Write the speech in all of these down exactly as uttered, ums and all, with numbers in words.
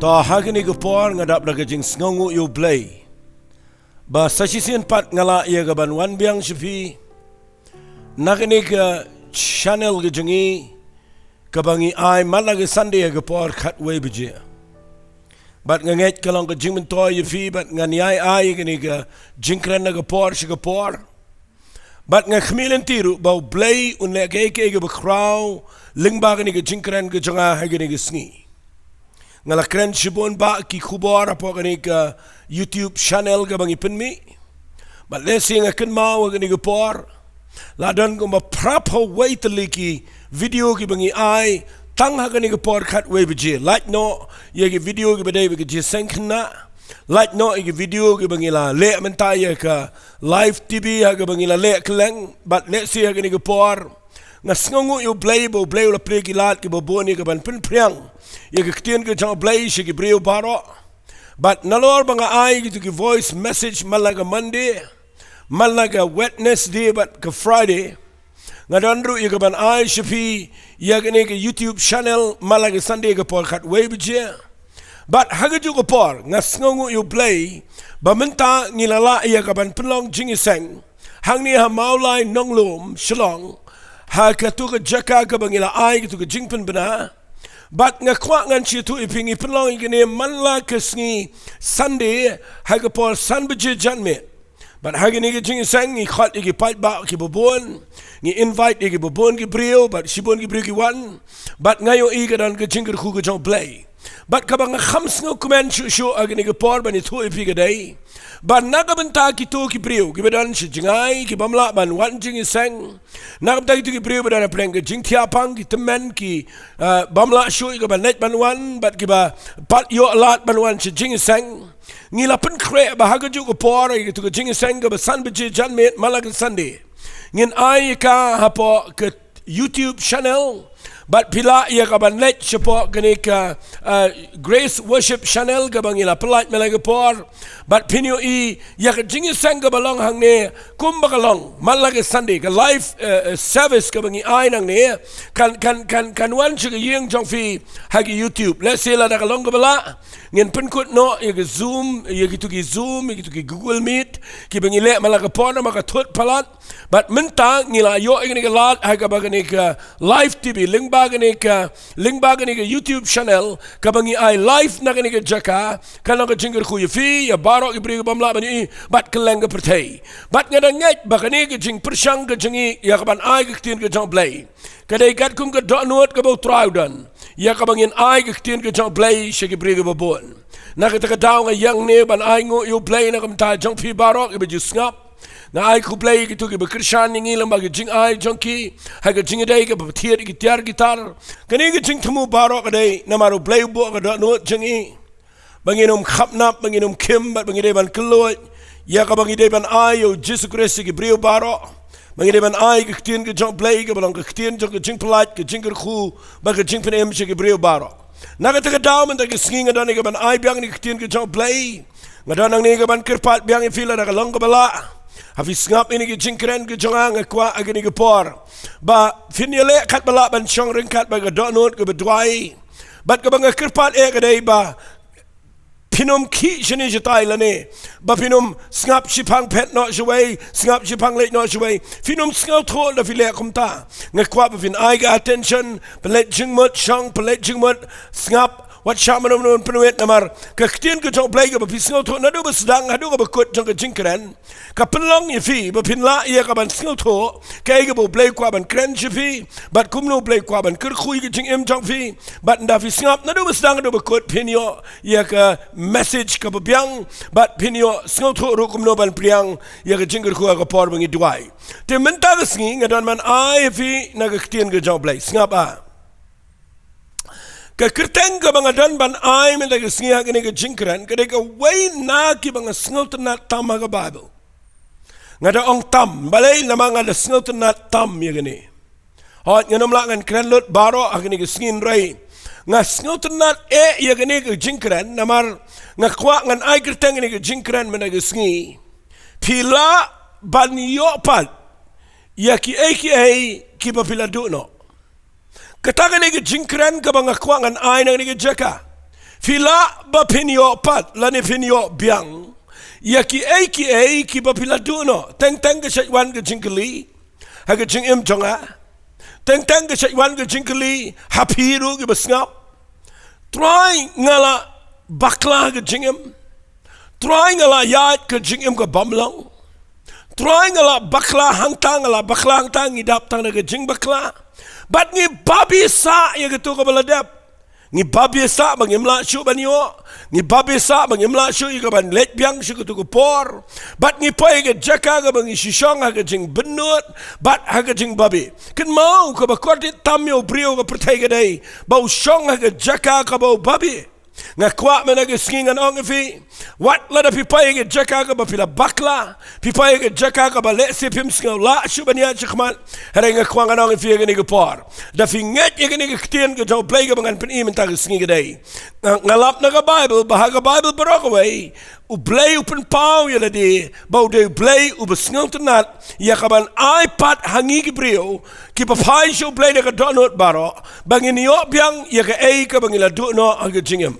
To, ha kane ka por nga dap da ka jingsngewnguh ïa U Blei ba sa shisien pat nga lah ïa ka ban wan biang sha phi na kane ka channel ka jong ngi, kaba ngi ai man la ka Sunday ha ka por khatwei baje. Bad nga ngeit ka long ka jingmyntoi ïa phi, bad ngan ïai ai ïa kane ka jingkren na ka por sha ka por. Bad nga khmih lynti ruh ba U Blei un leh kaei kaei kaba khraw lyngba kane ka jingkren ka jong nga ha kane ka sngi. Nga la kren shibun bha ki khubor hapoh kane ka YouTube channel kaba ngi pynmih. Bad lehse nga kynmaw ha kane ka por la don kumba phra phew wei tylli ki video kiba ngi ai tang ha kane ka por khatwei baje. Lait noh ïa ki video kiba dei bad ka jingïaseng khynnah. Lait noh ïa ki video kiba ngi la leh mynta ïa ka live T V ha kaba ngi la leh kylleng. Bad lehse ha kane ka por nga sngewnguh ïa U Blei ba U Blei u la plie ki lad kiba bun ïa ka ban pynphriang ïa ka ktien ka jong U Blei sha ki briew baroh. Bad nalor ba nga ai kito ki voice message man la ka Monday, man la ka Wednesday bad ka Friday, nga don ruh ïa ka ban ai sha phi ïa kane ka YouTube channel man la ka Sunday ka por khatwei baje. Bad ha kajuh ka por nga sngewnguh ïa U Blei ba mynta ngi la lah ïa ka ban pynlong jingïaseng hangne ha Mawlai Nonglum, Shillong, ha kato ka jaka kaba ngi la ai kato ka jingpynbna. Bad nga kwah ngan shu ïathuh ïa phi, ngi pynlong ïa kane man la ka sngi Sunday ha ka por san baje janmiet. Bad ha kane ka jingïaseng ngi khot ïa ki paidbah kiba bun, ngi invite ïa kiba bun ki briew, bad shibun ki briew ki wan. Bad nga ïohi ka don ka jingkyrkhu ka jong U Blei. Bad kaba nga kham sngewkmen shuh shuh ha kane ka por ban ïathuh ïa phi ka dei ba na ka bynta kito ki briew kiba don sha jngai, ki bym lah ban wan jingïaseng, na ka bynta kito ki briew ba don hapdeng ka jingthiah pang, ki tymmen, ki, ah, bym lah shuh ïa ka ban leit ban wan, bad kiba pat ïoh lad ban wan sha jingïaseng, ngi la pynkhreh ba ha kajuh ka por ïa kito ka jingïaseng kaba san baje janmiet man la ka Sunday ngin ai ïa ka hapoh ka YouTube channel. Bad phi lah ïa ka ban leit shapoh kane ka, ah, Grace Worship Channel kaba ngi la pynlait man la ka por. Bad phin ïohi ïa ka jingïaseng kaba long hangne kumba ka long man la ka Sunday, ka live, eh, eh, service kaba ngi ai nangne kan, kan, kan, kan wan sha ka ïing jong phi ha ka YouTube. Lehse lada ka long kaba lah ngin pynkut noh ïa ka Zoom, ïa kito ki Zoom, ïa kito ki Google Meet kiba ngi leh man la ka por namar ka thut palat. Bad mynta ngi la ïoh ïa kane ka lad ha kaba kane ka live T V, lyngba kane ka, lyngba kane ka YouTube channel kaba ngi ai live na kane ka jaka, kan long ka jingkyrkhu ïa phi, ïa baroh ki briew ki bym lah ban ïohi, bad kylleng ka pyrthei. Bad nga da ngeit ba kane ka jingpyrshang ka jong ngi ïa ka ban ai ka ktien ka jong U Blei ka dei katkum ka dohnud kaba U Trai u don ïa kaba ngin ai ka ktien ka jong U Blei sha ki briew kiba bun. Na kata ka daw nga ïeng ne ban ai nguh ïa U Blei na ka bynta jong phi baroh kiba ju sngap. Nga ai khublei ïa kito kiba kyrshan ïa ngi lyngba ka jingai jong ki ha ka jingïadei kaba thied ïa ki tiar ki tar. Kane ka jingthmu baroh ka dei namar U Blei u buh ka dohnud jong ngi ba ngin ym khapnap, ba ngin ym khim, bad ba ngi dei ban kylluid ïa kaba ngi dei ban ai ïa U Jisu Khrist sha ki briew baroh. Ba ngi dei ban ai ka ktien ka jong U Blei kaba long ka ktien jong ka jingpyllait, ka jingkyrkhu bad ka jingpynim sha ki briew baroh. Na kata ka daw mynta ka sngi nga don ïa ka ban ai biang ïa ka ktien ka jong U Blei. Nga don hangne ka ban kyrpad biang ïa phi lada ka long kaba lah, ha phi sngap ïa kane ka jingkren ka jong nga, nga kwah ha kane ka por ba phin ïaleh katba lah ban shong ryngkat bad ka dohnud kaba duwai. Bad kaba nga kyrpad eh ka dei ba phin ym khih shane shatai lane ba phin ym sngap shiphang phet noh shawei, sngap shiphang leit noh shawei. Phin ym sngewthuh lada phi leh kumta. Nga kwah ba phin ai ka attention, pynleit jingmut shong, pynleit jingmut sngap, wat shah mano mano pynwit namar ka ktien ka jong U Blei kaba phi sngewthuh naduh ba sdang haduh kaba kut jong ka jingkren ka pynlong ïa phi ba phin lah ïa ka ban sngewthuh kaei kaba U Blei u kwah ban kren sha phi, bad kumno U Blei u kwah ban kyrkhu ïa ka jingim jong phi. Bad ynda phi sngap naduh ba sdang haduh ba kut phin ïoh ïa ka message kaba biang, bad phin ïoh sngewthuh ruh kumno ban pdiang ïa ka jingkyrkhu ha ka por ba ngi duwai. Te mynta ka sngi nga don ban ai ïa phi na ka ktien ka jong U Blei. Sngap ah. Ka kyrteng kaba nga don ban ai mynta ka sngi ha kane ka jingkren ka dei kawei na kiba nga sngewtynnat tam ha ka Baibl. Nga da ong tam, balei? Namar nga da sngewtynnat tam ïa kane. Hooid, ngan ym lah ngan kren lut baroh ha kane ka sngi, hynrei nga sngewtynnat eh ïa kane ka jingkren namar nga kwah ngan ai kyrteng kane ka jingkren mynta ka sngi: Phi lah ban ïoh pat ïa kiei kiei kiba phi la duh noh. Kata kane ka jingkren kaba nga kwah ngan ai na kane ka jaka. Phi lah ba phin ïoh pat lane phin ïoh biang ïa kiei kiei kiba phi la duh noh. Teng teng ka shait wan ka jingkylli ha ka jingim jong nga. Teng teng ka shait wan ka jingkylli ha phi ruh kiba sngap. Trai nga la bakla ha ka jingim. Trai nga la ïaid ka jingim ka bym long. Trai nga la bakla hangta, nga la bakla hangta, ngi dap tang na ka jingbakla. Bad ngi babe sah ïa kato kaba la dep. Ngi babe sah ba ngim lah shuh ban ïoh. Ngi babe sah ba ngim lah shuh ïa kaban leit biang sha kato ka por. Bad ngi poi ha ka jaka kaba ngi shu shong ha ka jingbynnud bad ha ka jingbabe. Kynmaw, kaba kordit tam ïa u briew ka pyrthei ka dei ba u shong ha ka jaka kaba u babe. Nga kwah mynta ka sngi ngan ong ïa phi, wat lada phi poi ha ka jaka kaba phi la bakla, phi poi ha ka jaka kaba lehse phim sngew lah shuh ban ïaid shakhmat, hynrei nga kwah ngan ong ïa phi ha kane ka por, da phi ngeit ïa kane ka ktien ka jong U Blei kaba ngan pyni mynta ka sngi ka dei, nga, nga lap na ka Baibl, ba ha ka Baibl baroh kawei U Blei u pynpaw ïa lade ba u dei U Blei uba sngewtynnat ïa kaban ai pat ha ngi ki briew kiba phai sha U Blei da ka dohnud baroh, ba ngin ïoh biang ïa kaei kaba ngi la duh noh ha ka jingim.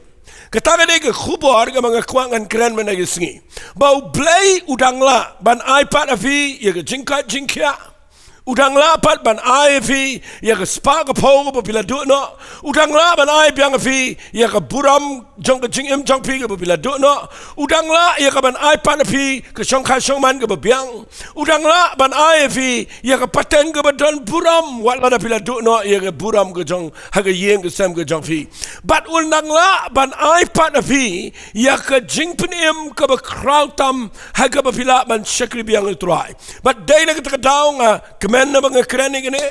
Kata ka dei ka khubor kaba nga kwah ngan kren mynta ka sngi, ba U Blei u dang lah ban ai pat ha phi ïa ka jingkoit jingkhiah. U dang lah pat ban ai ha phi ïa ka spah ka phew kaba phi la duh noh. U dang lah ban ai biang ha phi ïa ka burom jong ka jingim jong phi kaba phi la duh noh. U dang lah ïa kaban ai pat ha phi ka shongkha shongman kaba biang. U dang lah ban ai ha phi ïa ka pateng kaba don burom wat lada phi la duh noh ïa ka burom ka jong ha ka ïing ka sem ka jong phi. Bad u dang lah ban ai pat ha phi ïa ka jingpynim kaba khraw tam ha kaba phi lah ban shakri biang ïa U Trai. Bad dei na kata ka daw nga kmen na ba nga kren ïa kane.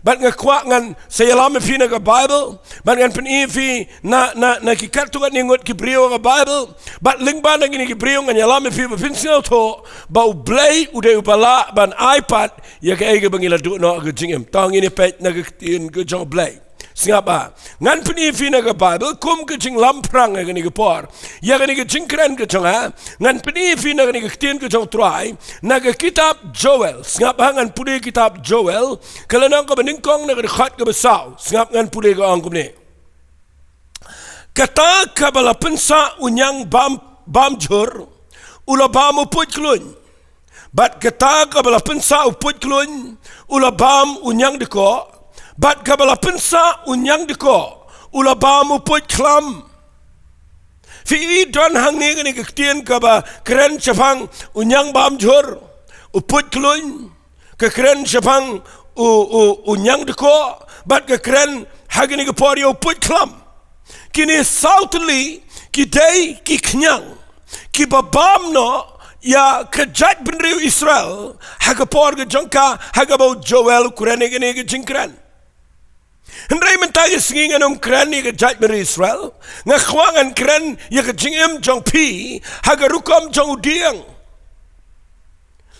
Bad nga kwah ngan sa ïalam ïa phi na ka Baibl. Bad ngan pyni ïa phi na, na, na ki katto katne ngut ki briew ha ka Baibl. Bad lyngba na kine ki briew ngan ïalam ïa phi ba phin sngewthuh ba U Blei u dei uba lah ban ai pat ïa kaei kaba ngi la duh noh ha ka jingim. To ngin ïa peit na ka ktien ka jong U Blei. Sngap ah. Ngan pyni ïa phi na ka Baibl kum ka jinglamphrang ha kane ka por. Ïa kane ka jingkren ka jong nga, ngan pyni ïa phi na kane ka ktien ka jong U Trai na ka kitab Joel. Sngap ah, ngan pule kitab Joel, ka lynnong kaba nyngkong na ka dkhot kaba saw. Sngap, ngan pule, ka ong kumne: Kata kaba la pynsah u ñiang bam, bam jhur, u la bam u puit khlun. Bad kata kaba la pynsah u puit khlun, u la bam u ñiang dkoh. Bad kaba la pynsah u ñiang dkoh, u la bam u puit khlam. Phi i, don hangne kane ka ktien kaba kren shaphang u ñiang bam jhur, u puit khlun, ka kren shaphang u, u, u ñiang dkoh, bad ka kren ha kane ka por ïa u puit khlam. Kine saw tylli ki dei ki khñiang kiba bam noh ïa ka jaitbynriew Israel ha ka por ka jong ka, ha kaba u Joel u kren ïa kane ka jingkren. Hynrei mynta ka sngi ngan ym kren ïa ka jaitbynriew Israel. Nga kwah ngan kren ïa ka jingim jong phi ha ka rukom jong u dieng.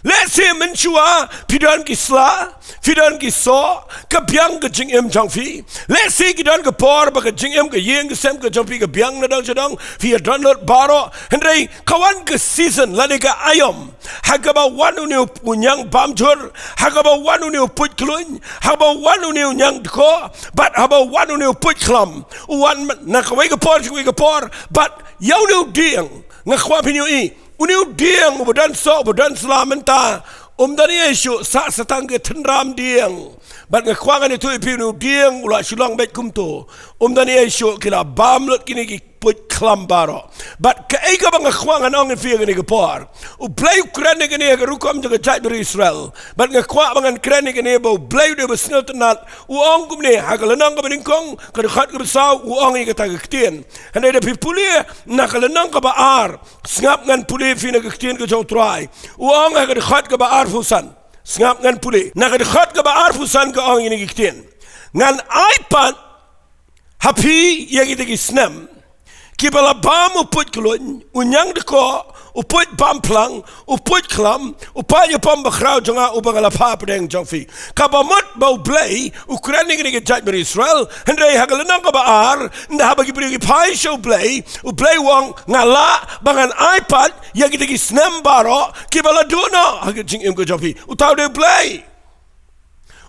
Lehse mynshuwa phi don ki sla, phi don ki soh, ka biang ka jingim jong phi. Lehse ki don ka por ba ka jingim, ka ïing ka sem ka jong phi ka biang na dong sha dong, phi ïa download baroh. Hynrei ka wan ka season lane ka aïom ha kaba wan une u ñiang bam jhur, ha kaba wan une u puit khlun, ha kaba wan une u ñiang dkoh, bad ha kaba wan une u puit khlam. U wan na kawei ka por sha kawei ka por. Bad ïa une u dieng, nga kwah phin ïohi, une u dieng uba don soh, uba don sla mynta, um don ei ei shuh, sah sa tang ka tynram dieng. Bad nga kwah ngan ïathuh ïa phi, une u dieng u la shu long beit kumto. Um don ei ei shuh, ki la bam lut kine ki puit khlam baroh. Bad kaei kaba nga kwah ngan ong ïa phi ha kane ka por, U Blei u kren ïa kane ha ka rukom jong ka jaitbynriew Israel. Bad nga kwah ba ngan kren ïa kane ba U Blei u dei uba sngewtynnat. U ong kumne ha ka lynnong kaba nyngkong, ka dkhot kaba saw, u ong ïa kata ka ktien. Hynrei da phi pule na ka lynnong kaba ar, sngap, ngan pule ïa phi na ka ktien ka jong U Trai. U ong ha ka dkhot kaba arphew san. Sngap, ngan pule. Na ka dkhot kaba arphew san ka ong ïa kane ka ktien: Ngan ai pat ha phi ïa kita ki snem kiba la bam u puit khlun, u ñiang dkoh, u puit bam phlang, u puit khlam, u paid ïapom bakhraw jong nga uba nga la phah hapdeng jong phi. Kaba mut ba U Blei u kren ïa kine ki jaitbynriew Israel, hynrei ha ka lynnong kaba ar, ynda haba ki briew ki phai sha U Blei, U Blei u ong, nga lah ba ngan ai pat ïa kita ki snem baroh kiba la duh noh ha ka jingim ka jong phi. Uta u dei U Blei.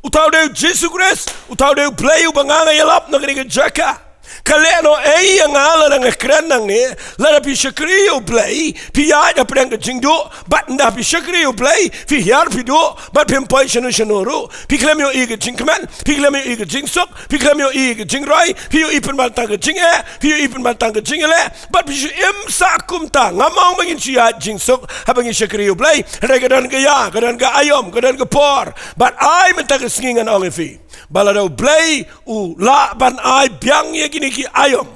Uta u dei U Jisu Khrist, uta u dei U Blei uba nga nga ïalap na kane ka jaka. Ka leh noh ei ïa nga lada nga kren nangne? Lada phi shakri ïa U Blei, phi ïaid hapdeng ka jingduh, bad ynda phi shakri ïa U Blei, phi hiar phi duh, bad phim poi shano shano ruh. Phi khlem ïohi ka jingkmen, phi khlem ïohi ka jingsuk, phi khlem ïohi ka jingroi, phi ïohi pynban tang ka jingeh, phi ïohi pynban tang ka jingeh leh, bad phi shu im sah kumta. Ngam ong ba ngin shu ïaid jingsuk haba ngin shakri ïa U Blei. Hynrei ka don ka ïa, ka don ka aïom, ka don ka por. Bad ai mynta ka sngi ngan ong ïa phi ba lada U Blei u lah ban ai biang ïa kine ki aïom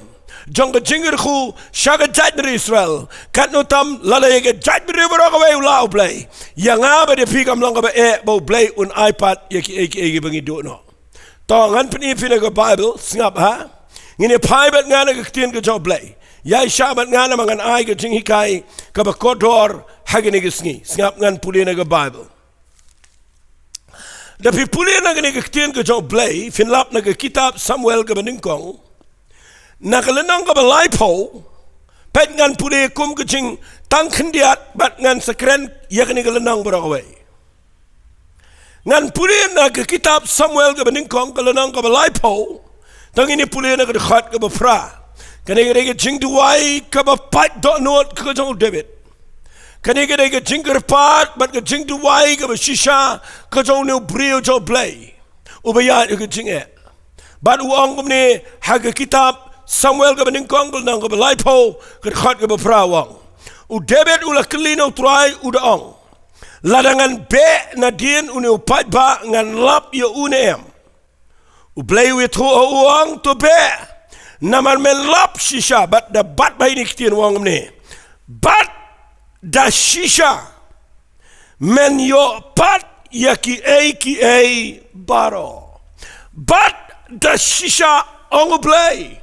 jong ka jingkyrkhu sha ka jaitbynriew Israel, katno tam lada ïa ka jaitbynriew baroh kawei u lah U Blei, ïa nga bad ïa phi kam long kaba eh ba U Blei un ai pat ïa kiei kiei kiba ngi duh noh. To ngan pyni ïa phi na ka Baibl, sngap ha. Ngin ïa phai bad nga na ka ktien ka jong U Blei. Ïaishah bad nga namar ngan ai ka jinghikai kaba kordor ha kane ka sngi. Sngap, ngan pule na ka Baibl. Da phi pule na kane ka ktien ka jong U Blei, phin lap na ka kitab Samuel kaba nyngkong, na ka lynnong kaba laiphew. Peit, ngan pule kum ka jingtang khyndiat bad ngan sa kren ïa kane ka lynnong baroh kawei. Ngan pule na ka kitab Samuel kaba nyngkong, ka lynnong kaba laiphew. To ngin ïa pule na ka dkhot kaba phra. Kane ka dei ka jingduwai kaba pait dohnud ka jong u David. Kane ka dei ka jingkyrpad bad ka jingduwai kaba shisha ka jong une u briew jong U Blei uba ïaid ha ka jingeh. Bad u ong kumne ha ka kitab Samuel kaba nyngkong, ka lynnong kaba laiphew, ka dkhot kaba phra, u ong: U David u la kylli na U Trai, u da ong: Lada ngan beh nadien une u paidbah, ngan lap ïa u ne em? U Blei u ïathuh ha u, u ong: To beh, namar men lap shisha. Bad da bat bha ïa kine ki ktien, u ong kumne: Bad da shisha men ïoh pat ïa kiei kiei baroh. Bad da shisha, ong U Blei,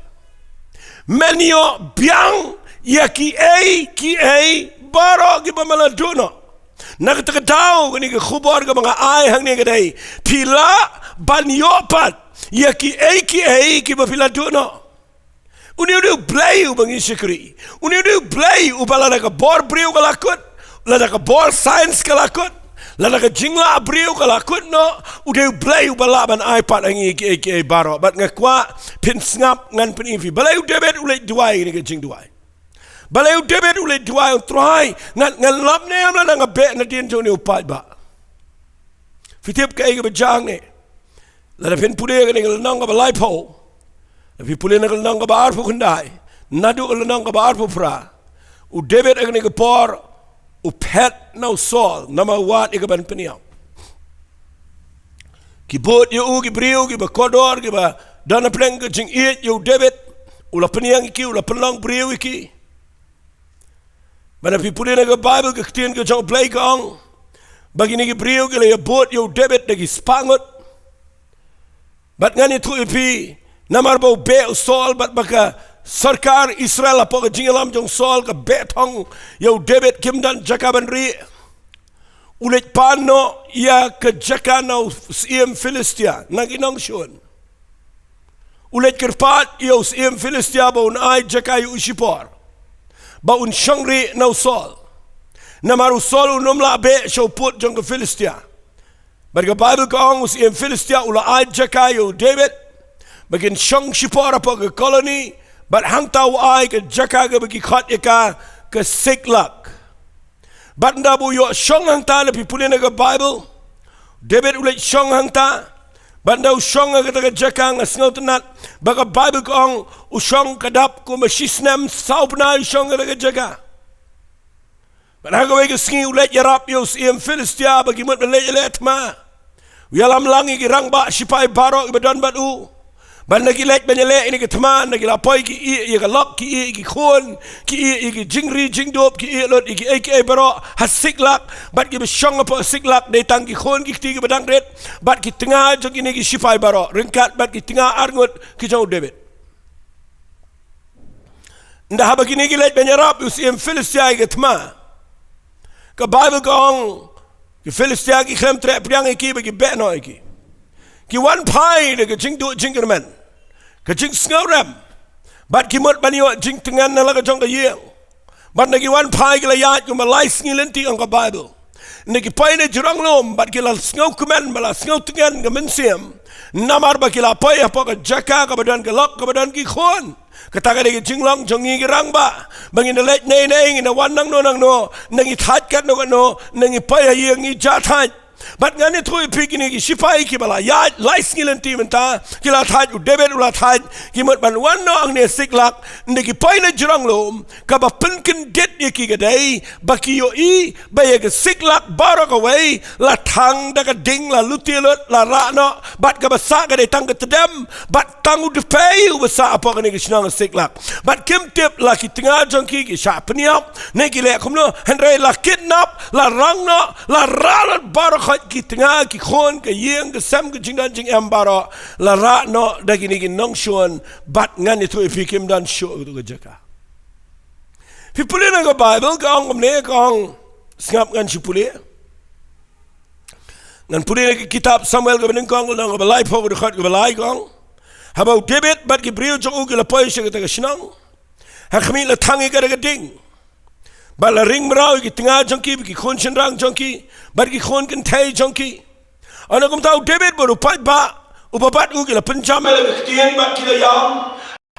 men ïoh biang ïa kiei kiei baroh kiba me la duh noh. Na kata ka daw, kane ka khubor kaba nga ai hangne ka dei: Phi lah ban ïoh pat ïa kiei kiei kiba phi la duh noh. Une u dei U Blei uba ngi shakri. Une u dei U Blei uba lada ka bor briew ka la kut, lada ka bor science ka la kut, lada ka jinglah briew ka la kut noh, u dei U Blei uba lah ban ai pat ha ngi kiei kiei baroh. Bad nga kwah phin sngap, ngan pyni ïa phi balei u David u leit duwai kane ka jingduwai. Balei u David u leit duwai, u ong: Trai, ngan, ngan lap ne em lada nga beh nadien jong une u paidbah? Phi tip kaei kaba jia hangne? Lada phin pule kane ka lynnong kaba laiphew, lada phi pule na ka lynnong kaba arphew khyndai naduh ka lynnong kaba arphew phra, u David ha kane ka por u phet na u Saul namar u wad ïa ka ban pynïap. Ki bud ïa u ki briew kiba kordor, kiba don hapdeng ka jingïeit ïa u David. U la pynïeng ïa ki, u la pynlong briew ïa ki. Bad lada phi pule na ka Baibl, ka ktien ka jong U Blei ka ong ba kine ki briew ki la ïabud ïa u David da ki spah ngut. Bad ngan ïathuh ïa phi, namar ba u beh u Saul bad ba ka sorkar Israel hapoh ka jingïalam jong u Saul ka beh thong ïa u David, kim don jaka ban rieh, u leit pan noh ïa ka jaka na u syiem Philistia na ki nongshun. U leit kyrpad ïa u syiem Philistia ba un ai jaka ïa u shipor ba un shong rieh na u Saul. Namar u Saul un ym lah beh sha u pud jong ka Philistia. Bad ka Baibl ka ong u syiem Philistia u la ai jaka ïa u David ba kin shong shipor hapoh ka koloni, bad hangta u ai ka jaka kaba ki khot ïa ka ka Siklag. Bad ynda ba u ïoh shong hangta, lada phi pule na ka Baibl, David u leit shong hangta. Bad ynda u shong ha kata ka jaka, nga sngewtynnat ba ka Baibl ka ong u shong ka dap kumba shisnem saw bnai u shong ha kata ka jaka. Bad ha kawei ka sngi u leit ïarap ïa u syiem Philistia ba ki mut ban leit ïaleh thma. U ïalam lang ïa ki rangbah shipai baroh kiba don bad u. Bad ynda ki leit ban ïaleh ïa kane ka thma, ynda ki la poi ki ïeh ïa ka lok, ki ïeh ïa ki khun, ki ïeh ïa ki jingri jingdup, ki ïeh lut ïa kiei kiei baroh ha Siklag. Bad kiba shong hapoh Siklag dei tang ki khun ki kti kiba dang rit bad ki tnga jong kine ki shipai baroh, ryngkat bad ki tnga arngut ki jong u David. Ynda haba kine ki leit ban ïarap ïa u syiem Philistia ïa ka thma, ka Baibl ka ong ki Philistia ki khlem treh pdiang ïa ki ba ki beh noh ïa ki. Ki wan phai da ka jingduh jingkyrmen, ka jingsngewrem, bad ki mut ban ïoh jingtngen na la ka jong ka ïing. Bad ynda ki wan phai ki la ïaid kumba lai sngi lynti, ong ka Baibl. Ynda ki poi na jrong lum bad ki la sngewkmen, ba la sngewtngen ka mynsiem, Namar ba ki la poi hapoh ka jaka kaba don ka lok, kaba don ki khun. Kata ka dei ka jinglong jong ngi ki rangbah. Ba ngin da leit nei nei, ngin da wan nangno nangno, nda ngi thait katno katno, nda ngi poi ha ïing ngi ja thait. Bad ngan ïathuh ïa phi, kine ki shipai kiba la ïaid lai sngi lynti mynta, ki la thait, u David u la thait, ki mut ban wan noh hangne Siklag, nda ki poi na jrong lum, kaba pynkyndit ïa ki ka dei ba ki ïohi ba ïa ka Siklag baroh kawei la thang da ka ding, la lute lut, la rah noh, bad kaba sah ka dei tang ka tdem, bad tang u dpei uba sah hapoh kane ka shnong Siklag. Bad kim tip la ki tnga jong ki ki shah pynïap ne ki leh kumno, hynrei la kidnap, la rah noh, la rah lut baroh khoit, ki tnga, ki khun, ka ïing, ka sem, ka jingdon jingem baroh la rah noh da kine ki nongshun. Bad ngan ïathuh ïa phi, kim don shuh ha kato ka jaka. Phi pule na ka Baibl, ka ong kumne, ka ong, sngap, ngan shu pule. Ngan pule na ka kitab Samuel kaba nyngkong, lynnong kaba laiphew, ka dkhot kaba lai, ka ong: Haba u David bad ki briew jong u ki la poi sha kata ka shnong, ha khmih la thang ïa ka da ka ding, bad la ring mraw ïa ki tnga jong ki bad ki khun shynrang jong ki bad ki khun kynthei jong ki. Ynda kumta u David bad u paidbah uba bad u ki la pynjam ïa la ka ktien bad ki la ïam,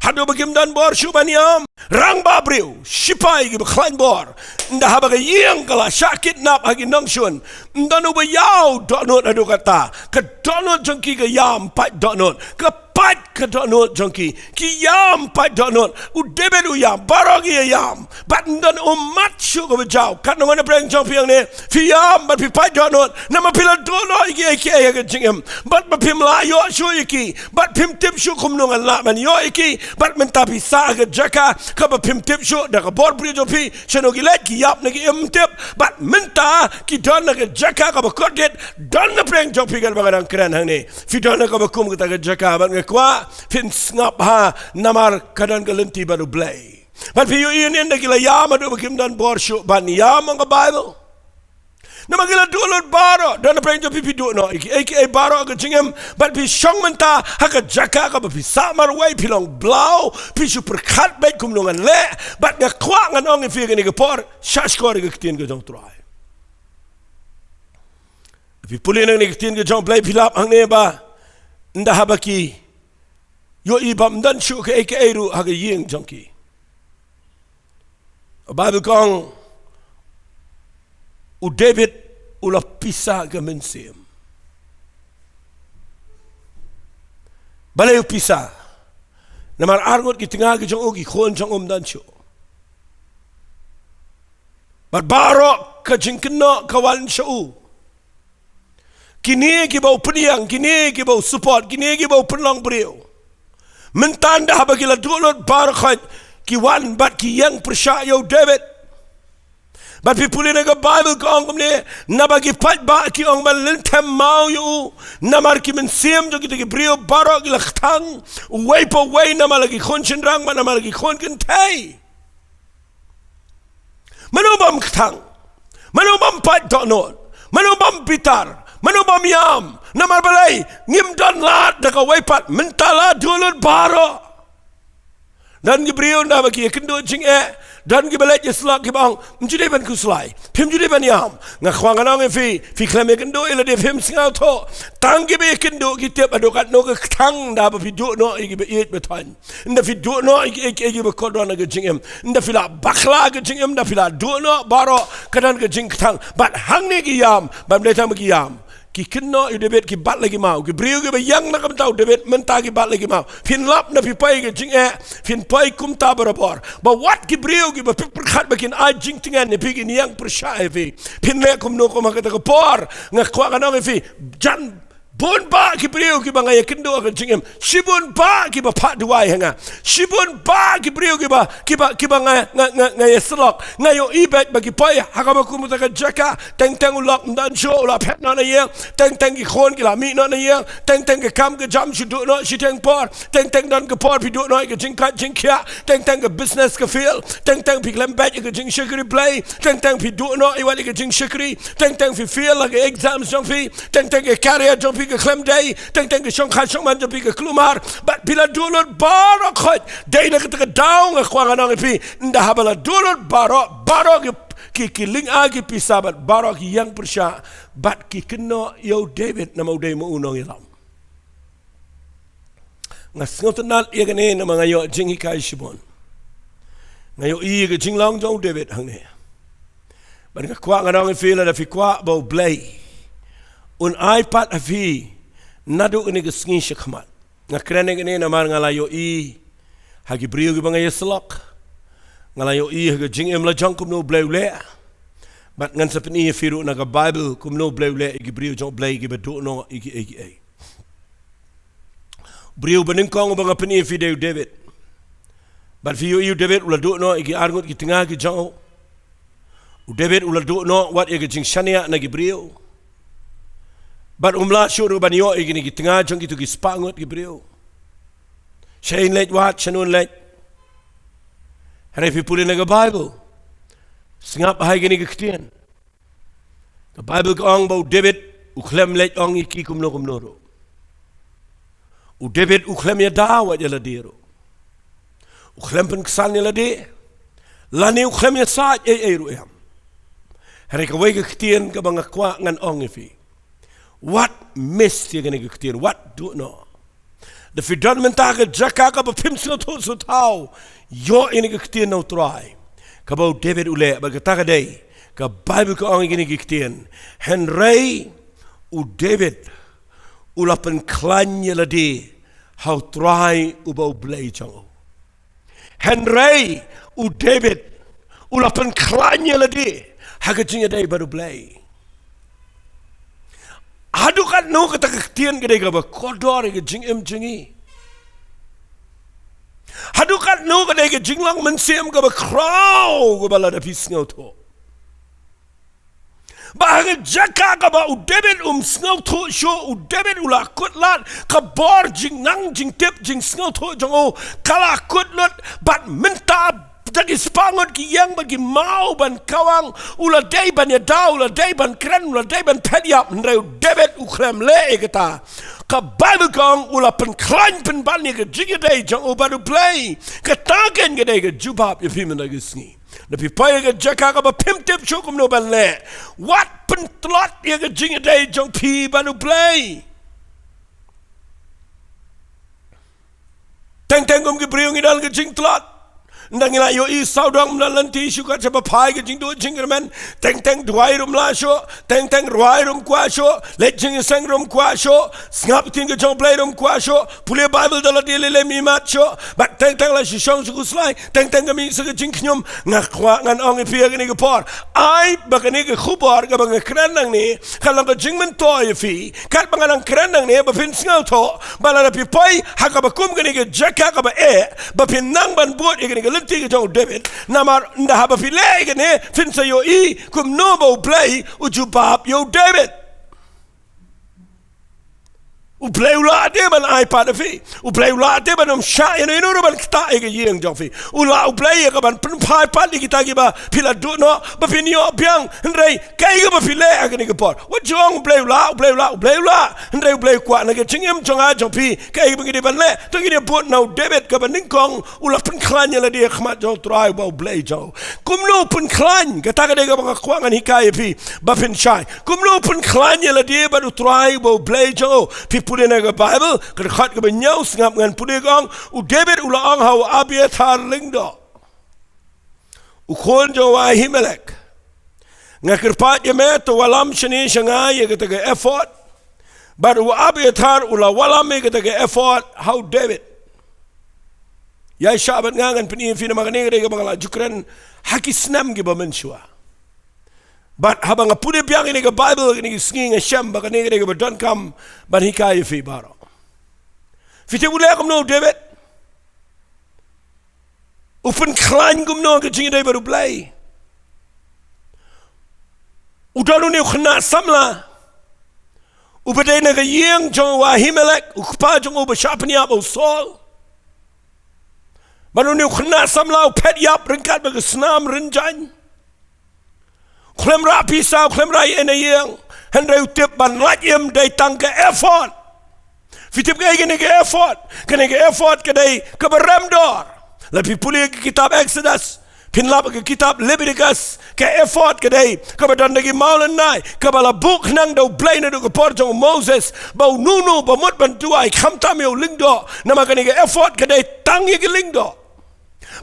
haduh ba kim don bor shuh ban ïam. Rangbah briew, shipai kiba khlaiñ bor, ynda haba ka ïing ka la shah kidnap ha ki nongshun, ym don uba ïaw dohnud haduh katta. Ka dohnud jong ki ka ïam pait dohnud, ka pait ka dohnud jong ki, ki ïam pait dohnud. U David u ïam, baroh ki ïa ïam. Bad ym don ummat shuh kaba jaw. Katno ngan ïaphrang jong phi hangne, phi ïam bad phi pait dohnud, namar phi la duh noh ïa kiei kiei ha ka jingim, bad ba phim lah ïoh shuh ïa ki, bad phim tip shuh kumno ngan lah ban ïoh ïa ki. Bad mynta phi sah ha ka jaka kaba phim tip shuh, da ka bor briew jong phi, shano ki leit, ki ïap ne ki im, phim tip. Bad mynta ki don ha ka jaka kaba kordit. Don napdeng jong phi kaba nga dang kren hangne, phi don ha kaba kum kata ka jaka, bad nga kwah phin sngap bha, namar ka don ka lynti bad U Blei. Bad phi ïohi, ynda ki la ïam haduh ba kim don bor shuh ban ïam, ong ka Baibl, namar ki la duh lut baroh. Don napdeng jong phi, phi duh noh ïa kiei kiei baroh ha ka jingim, bad phi shong mynta ha ka jaka kaba phi sah marwei, phi long blau, phi shu pyrkhat beit kumno ngan leh. Bad nga kwah ngan ong ïa phi ha kane ka por, shah shkor ïa ka ktien ka jong U Trai. Phi pule na kane ka ktien ka jong U Blei, phi lap hangne ba ynda haba ki ïohi ba ym don shuh kaei kaei ruh ha ka ïing jong ki, Baibl ka ong, u David u la pisa ka mynsiem. Balei u pisa? Namar arngut ki tnga ki jong u, ki khun jong u ym don shuh. Bad baroh ka jingkynnoh ka wan sha u. Kine kiba u pynïeng, kine kiba u support, kine kiba u pynlong briew, mynta ynda haba ki la duh lut baroh khoit, ki wan bad ki ïeng pyrshah ïa u David. Bad phi pule na ka Baibl ka ong kumne, naba ki paidbah ki ong ban lynthem maw ïa u, namar ki mynsiem jong kita ki briew baroh ki la kthang, uwei pa uwei, namar la ki khun shynrang bad namar la ki khun kynthei. Mano bym kthang? Mano bym pait dohnud? Mano bym bitar? Mano bym ïam? Namar balei? Ngim don lad da kawei pat, mynta la duh lut baroh. Don ki briew ynda ba ki ïakynduh jingeh, don kiba leit ïasyllok kiba ong, ym ju dei ban khuslai, phim ju dei ban ïam. Nga kwah ngan ong ïa phi, phi khlem ïakynduh ïa lade, phim sngewthuh. Tang kiba ïakynduh ki tip haduh katno ka kthang ynda ba phi duh noh ïa kiba ïeit ba thoiñ. Ynda phi duh noh ïa ki, ïa ki, ïa kiba kordor na ka jingim, ynda phi la bakla ka jingim, ynda phi la duh noh baroh, ka don ka jingkthang. Bad hangne ki ïam, bad ym dei tang ba ki ïam, ki kynnoh ïa u David, ki bat la ki maw. Ki briew kiba ïeng na ka bynta u David mynta ki bat la ki maw. Phin lap, ynda phi poi ka jingeh, phin poi kumta barabor. Ba wat ki briew kiba phi pyrkhat ba kin ai jingtngen ïa phi, kin ïeng pyrshah ïa phi, phin leh kumno kum ha kata ka por? Nga kwah ngan ong ïa phi, jan bun bah ki briew kiba nga ïakynduh ha ka jingim, shibun bah kiba phah duwai ha nga, shibun bah ki briew kiba, kiba, kiba nga, nga, nga, nga ïasyllok, nga ïohi beit ba ki poi ha kaba kum kata ka jaka, teng teng u lok ym don shuh, u la phet noh na ïing, teng teng ki khun ki la mih noh na ïing, teng teng ka kam ka jam shu duh noh shiteng por, teng teng don ka por phi duh noh ïa ka jingkait jingkhiah, teng teng ka business ka fail, teng teng phi khlem beit ïa ka jingshakri Blei, teng teng phi duh noh ïa wat ïa ka jingshakri, teng teng phi fail ha ka exams jong phi, teng teng ka career jong phi ka khlem dei, teng teng ka shongkha shongman jong phi ka kulmar, bad phi la duh lut baroh khoit. Dei na kata ka daw nga kwah ngan ong ïa phi, ynda haba la duh lut baroh, baroh ki, ki, ki lynga ki pisa bad baroh ki ïeng pyrshah, bad ki kynnoh ïa u David namar u dei ma u nongïalam. Nga sngewtynnat ïa kane namar nga ïoh jinghikai shibun. Nga ïohi ïa ka jinglong jong u David hangne. Bad nga kwah ngan ong ïa phi, lada phi kwah ba U Blei un ai pat ha phi naduh kane ka sngi shakhmat. Nga kren ïa kane namar nga la ïohi ha ki briew kiba nga ïasyllok. Nga la ïohi ha ka jingim la jong kumno U Blei u leh. Bad ngan sa pyni ïa phi ruh na ka Baibl kumno U Blei u leh ïa ki briew jong U Blei kiba duh noh ïa kiei kiei. Briew banyngkong uba nga pyni ïa phi dei u David. Bad phi ïohi u David u la duh noh ïa ki arngut ki tnga ki jong u. U David u la duh noh wat ïa ka jingshaniah na ki briew. Bad um lah shuh ruh ban ïoh ïa kine ki tnga jong kito ki spah ngut ki briew. Shano un leit wat, shano un leit. Hynrei phi pule na ka Baibl, sngap ha kine ki ktien. Ka Baibl ka ong ba u David u khlem leit ong ïa ki kumno kumno ruh. U David u khlem ïada wat ïa lade ruh. U khlem pynksan ïa lade. Lane u khlem ïasaid ei ei ruh em. Hynrei kawei ka ktien kaba nga kwah ngan ong ïa phi. Wat miss ïa kane ka ktien, wat duh noh. Da phi don mynta ha ka jaka kaba phim sngewthuh sngewthaw, ïoh ïa kane ka ktien na U Trai kaba u David u leh, bad kata ka dei, ka Baibl ka ong ïa kane ka ktien. Hynrei u David u la pynkhlaiñ ïa lade ha U Trai uba U Blei jong u. Hynrei u David u la pynkhlaiñ ïa lade ha ka jingïadei bad U Blei. Haduh katno kata ka ktien ka dei kaba kordor ïa ka jingim jong ngi. Haduh katno ka dei ka jinglong mynsiem kaba khraw kaba lada phi sngewthuh. Ba ha ka jaka kaba u David um sngewthuh shuh, u David u la kut lad, ka bor jingnang jingtip jingsngewthuh jong u ka la kut lut, bad mynta da ki spah ngut ki ïeng bad ki maw ban kawang, u la dei ban ïada, u la dei ban kren, u la dei ban phet ïap, hynrei u David u khlem leh ïa kata. Ka Baibl ka ong u la pynkhlaiñ pynban ïa ka jingïadei jong u bad U Blei. Kata kein ka dei ka jubab ïa phi mynta ka sngi. Da phi poi ha ka jaka kaba phim tip shuh kumno ban leh, wat pyntlot ïa ka jingïadei jong phi bad U Blei. Teng teng kum ki briew ngi don ka jingtlot. Ynda ngi la ïohi sawdong ym don lynti shuh kat shaba phai ka jingduh jingkyrmen. Teng teng duwai ruh ym lah shuh. Teng teng rwai ruh ym kwah shuh. Leit jingïaseng ruh ym kwah shuh. Sngap ktien ka jong U Blei ruh ym kwah shuh. Pule Baibl da lade lei lei ym imat shuh. Bad teng teng la shu shong sha khuslai. Teng teng ka mih sa ka jingkhñium. Nga kwah ngan ong ïa phi ha kane ka por, ai ba kane ka khubor kaba nga kren nangne kan long ka jingmyntoi ïa phi. Katba nga nang kren nangne ba phin sngewthuh ba lada phi poi ha kaba kum kane ka jaka kaba eh, ba phin nang ban bud ïa kane ka lynti ka jong u David. Namar ynda haba phi leh ïa kane, phin sa ïohi kumno ba U Blei u jubab ïa u David. U Blei u lah te ban ai pat ïa phi. U Blei u lah te ban ym shah ïano ïano ruh ban ktah ïa ka ïing jong phi. U lah U Blei ïa ka ban pynphai pat ïa kita kiba phi la duh noh ba phin ïoh biang. Hynrei kaei kaba phi leh ha kane ka por? Wat ju ong U Blei u lah, U Blei u lah, U Blei u lah. Hynrei U Blei u kwah na ka jingim jong nga jong phi, kaei kaba ngi dei ban leh? To ngin ïa bud na u David kaba nyngkong, u la pynkhlaiñ ïa lade ha khmat jong U Trai uba U Blei jong u. Kumno u pynkhlaiñ? Kata ka dei kaba nga kwah ngan hikai ïa phi ba phin shai. Kumno u pynkhlaiñ ïa lade bad U Trai uba U Blei jong u? Phi pule na ka Baibl, ka dkhot kaba hynñiew, sngap ngan pule, ka ong, u David u la ong ha u Abiathar lyngdoh, u khun jong u Ahimelek, nga kyrpad ïa me, to wallam shane sha nga ïa kata ka ephod. Bad u Abiathar u la wallam ïa kata ka ephod ha u David. Ïa shah bad nga, ngan pyni ïa phi namar kane ka dei kaba nga la ju kren ha ki snem kiba mynshuwa. Bad haba nga pule biang ïa kane ka Baibl kine ki sngi, nga shem ba kane ka dei kaba donkam ban hikai ïa phi baroh. Phi tip u leh kumno u David? U pynkhlaiñ kumno ka jingïadei bad U Blei? U don une u khynnah samla uba dei na ka ïing jong u Ahimelek, u kpa jong u ba shah pynïap, u Saul. Bad une u khynnah samla u phet ïap ryngkat bad ka snam rynjaiñ. Khlem rah pisa, khlem rah ïa na ïing. Hynrei u tip ban lait im dei tang ka ephod. Phi tip kaei kane ka ephod? Kane ka ephod ka dei kaba rem dor. Lada phi pule ka kitab Exodus, Phin lap ha ka kitab Leviticus, ka ephod ka dei kaba don da ki mawlynnai, kaba la buh khnang da U Blei naduh ka por jong u Moses, ba uno uno ba mut ban duwai, khamtam ïa u lyngdoh, namar kane ka ephod ka dei tang ïa ki lyngdoh.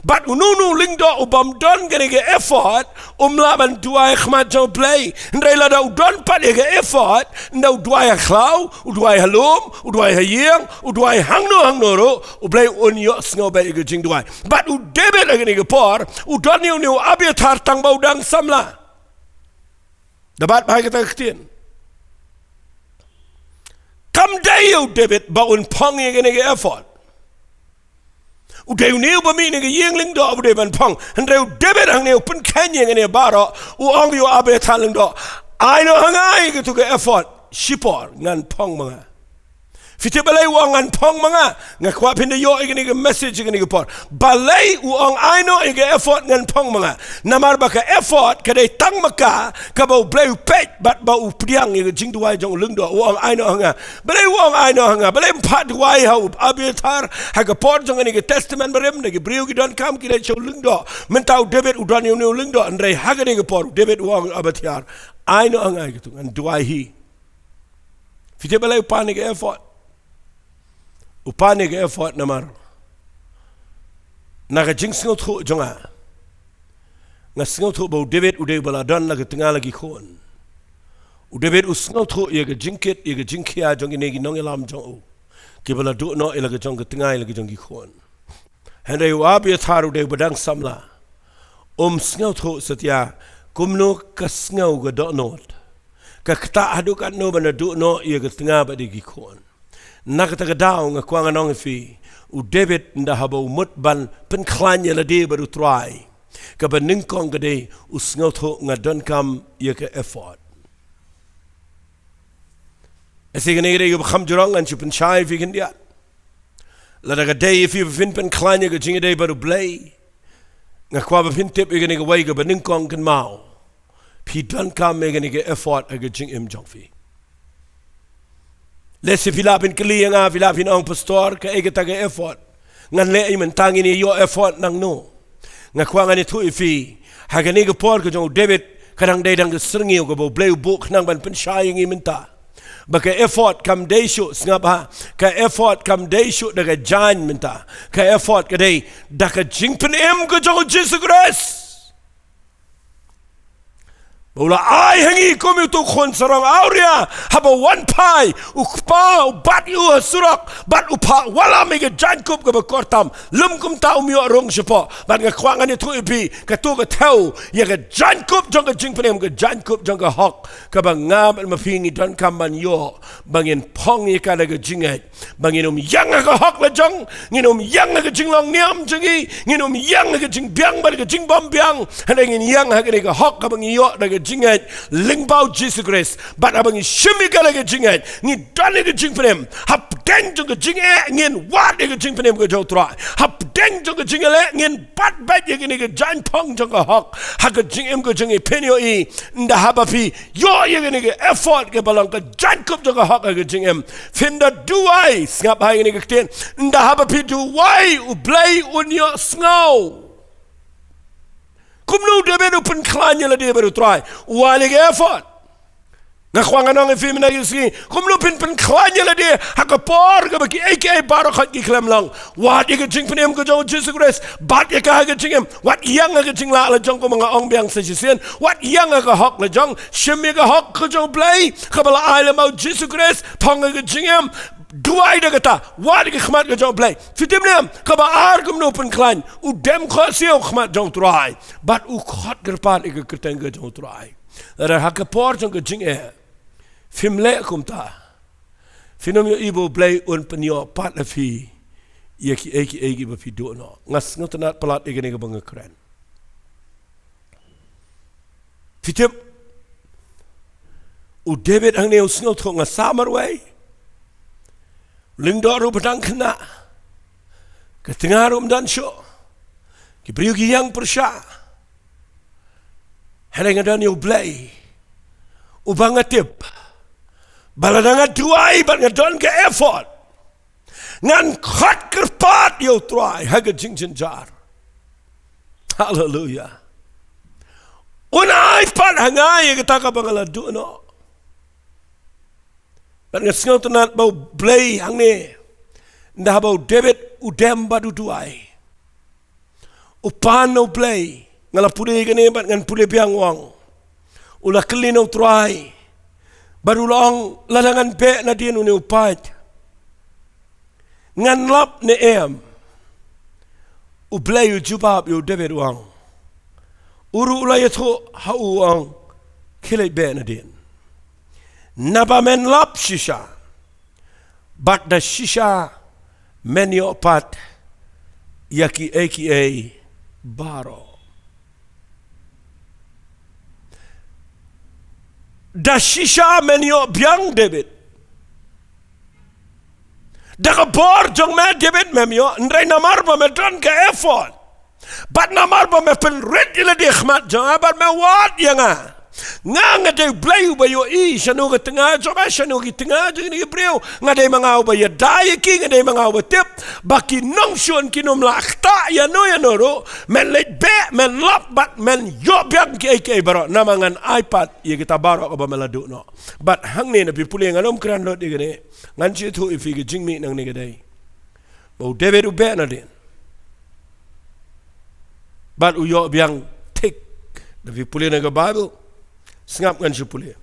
Bad uno uno u lyngdoh u bym don kane ka ephod, um lah ban duwai ha khmat jong U Blei. Hynrei lada u don pat ïa ka ephod, ynda u duwai ha khlaw, u duwai ha lum, u duwai ha ïing, u duwai hangno hangno ruh, U Blei un ïohsngew beit ïa ka jingduwai. Bad u David ha kane ka por, u don ïa une u Abiathar tang ba u dang samla. Da bat bha ïa kata ka ktien. Kam dei ïa u David ba un phong ïa kane ka ephod. U dei une uba mih na ka ïing lyngdoh uba dei ban phong. Hynrei u David hangne u pynkheiñ ïa kane baroh, u ong ïa u Abiathar lyngdoh, ai noh ha nga ïa katu ka ephod, shipor ngan phong ma nga. Phi tip balei u ong ngan phong ma nga? Nga kwah phin da ïoh ïa kane ka message ïa kane ka por. Balei u ong ai noh ïa ka ephod ngan phong ma nga? Namar ba ka ephod ka dei tang ma ka, kaba U Blei u peit bad ba u pdiang ïa ka jingduwai jong u lyngdoh. U ong ai noh ha nga. Balei u ong ai noh ha nga? Balei um phah duwai ha u Abiathar? Ha ka por jong kane ka testament barim, na ki briew ki donkam ki leit sha u lyngdoh. Mynta u David u don ïa une u lyngdoh, hynrei ha kane ka por u David u ong Abiathar, ai noh ha nga ïa katu, ngan duwai hi. Phi tip balei u pan ïa ka ephod? U pan ïa ka ephod namar na ka jingsngewthuh jong nga, nga sngewthuh ba u David u dei uba la don la ka tnga la ki khun. U David u sngewthuh ïa ka jingkit, ïa ka jingkhia jong kine ki nongïalam jong u, kiba la duh noh ïa la ka jong ka tnga, ïa la ka jong ki khun. Hynrei u Abiathar u dei uba dang samla. Um sngewthuh satia kumno ka sngew ka dohnud, ka ktah haduh katno ban da duh noh ïa ka tnga bad ïa ki khun. Na kata ka daw nga kwah ngan ong ïa phi, u David ynda haba u mut ban pynkhlaiñ ïa lade bad u Trai, kaba nyngkong ka dei u sngewthuh nga donkam ïa ka ephod. Ase kane ka dei kaba kham jrong, ngan shu pynshai ïa phi khyndiat. Lada ka dei ïa phi ba phin pynkhlaiñ ïa ka jingïadei bad U Blei, nga kwah ba phin tip ïa kane kawei kaba nyngkong, kynmaw, phi donkam ïa kane ka ephod ha ka jingim jong phi. Lehse phi lah phin kylli ïa nga, phi lah phin ong, Pastor, kaei kata ka ephod? Ngan leh ei mynta, ngin ïoh ephod nangno? Nga kwah ngan ïathuh ïa phi, ha kane ka por ka jong u David, ka dang dei tang ka syrngiew kaba U Blei u buh khnang ban pynshai ïa ngi mynta. Ba ka ephod kam dei shuh, sngap ha, ka ephod kam dei shuh da ka jaiñ mynta. Ka ephod ka dei da ka jingpynim ka jong u Jisu Khrist. Ba u la ai ha ngi kum uto u khun sarong awria, haba wan phai u kpa, u bat ïa u ha surok, bad u phah wallam ïa ka jaiñkup kaba kor tam. Lym kumta um ïoh rung shapoh. Bad nga kwah ngan ïathuh ïa phi, kato ka thew ïa ka jaiñkup jong ka jingpynim, ka jaiñkup jong ka hok, kaba nga bad ma phi ngi donkam ban ïoh, ba ngin phong ïa ka da ka jingngeit, ba ngin ym ïeng ha ka hok lajong, ngin ym ïeng ha ka jinglong niam jong ngi, ngin ym ïeng ha ka jingbiang bad ka jingbymbiang, hynrei ngin ïeng ha kane ka hok kaba ngi ïoh da ka jingngeit lyngba u Jisu Khrist. Bad haba ngi shim ïa ka da ka jingngeit, ngi don ïa ka jingpynim. Hapdeng jong ka jingeh ngin wad ïa ka jingpynim ka jong u Trai. Hapdeng jong ka jingeh leh ngin bat beit ïa kane ka jaiñphong jong ka hok ha ka jingim ka jong ngi. Phin ïohi, ynda haba phi ïoh ïa kane ka ephod kaba long ka jaiñkup jong ka hok ha ka jingim, phin da duwai, sngap ha ïa kane ka ktien, ynda haba phi duwai U Blei un ïohsngew. Kumno u David u pynkhlaiñ ïa lade bad u Trai? U wad ïa ka ephod. Nga kwah ngan ong ïa phi mynta ka sngi, kumno phin pynkhlaiñ ïa lade ha ka por kaba kiei kiei baroh khoit ki khlem long. Wad ïa ka jingpynim ka jong u Jisu Khrist, bat ïa ka ha ka jingim. Wat ïeng ha ka jinglah lajong kumba nga ong biang sa shisien. Wat ïeng ha ka hok lajong, shim ïa ka hok ka jong U Blei kaba la ai lyngba u Jisu Khrist, phong ha ka jingim. Duwai da kata, wad ïa ka khmat ka jong U Blei. Phi tip ne em, kaba ar kumno u pynkhlaiñ, u dem khohsiew ha khmat jong u Trai, bad u khot kyrpad ïa ka kyrteng ka jong u Trai. Lada ha ka por jong ka jingeh phim leh kumta, phin ym ïohi ba U Blei un pynïoh pat ïa phi ïa kiei kiei kiba phi duh noh. Nga sngewtynnat palat ïa kane kaba nga kren. Phi tip, u David hangne u sngewthuh, nga sah marwei. Lyngdoh ruh ba dang khynnah. Ka tnga ruh ym don shuh. Ki briew ki ïeng pyrshah. Hynrei nga don ïa U Blei, uba nga tip ba lada nga duwai bad nga don ka ephod, ngan khot kyrpad ïa u Trai ha ka jingjynjar. Haleluia. Un ai pat ha nga ïa kata kaba nga la duh noh. Bad nga sngewtynnat ba U Blei hangne, ynda haba u David u dem bad u duwai, u pan na U Blei, nga la pule kane bad ngan pule biang, u ong, u la kylli na U Trai, bad u la ong, lada ngan beh nadien une u paid, ngan lap ne em? U Blei u jubab ïa u David, u ong, u ruh u la ïathuh ha u, u ong, khie leit beh nadien. Naba men lap shisha, bad da shisha men ïoh pat ïa kiei kiei baroh. Da shisha men ïoh biang, David. Da ka bor jong me, David, mem ïoh, hynrei namar ba me don ka ephod, bad namar ba me pynrit ïa lade ha khmat jong nga, bad me wad ïa nga. Nga, nga dei U Blei uba ïohi shano ka tnga jong nga, shano ki tnga jong kine ki briew. Nga dei ma nga uba ïada ïa ki, nga dei ma nga uba tip ba ki nongshun kin ym lah ktah ïano ïano ruh. Men leit beh, men lap, bad men ïoh biang kiei kiei baroh, namar ngan ai pat ïa kita baroh kaba me la duh noh. Bad hangne, lada phi pule, ngan ym kren lut ïa kane, ngan shu ïathuh ïa phi ka jingmih nangne ka dei ba u David u beh nadien, bad u ïoh biang thik. Lada phi pule na ka Baibl, sngap, ngan shu pule.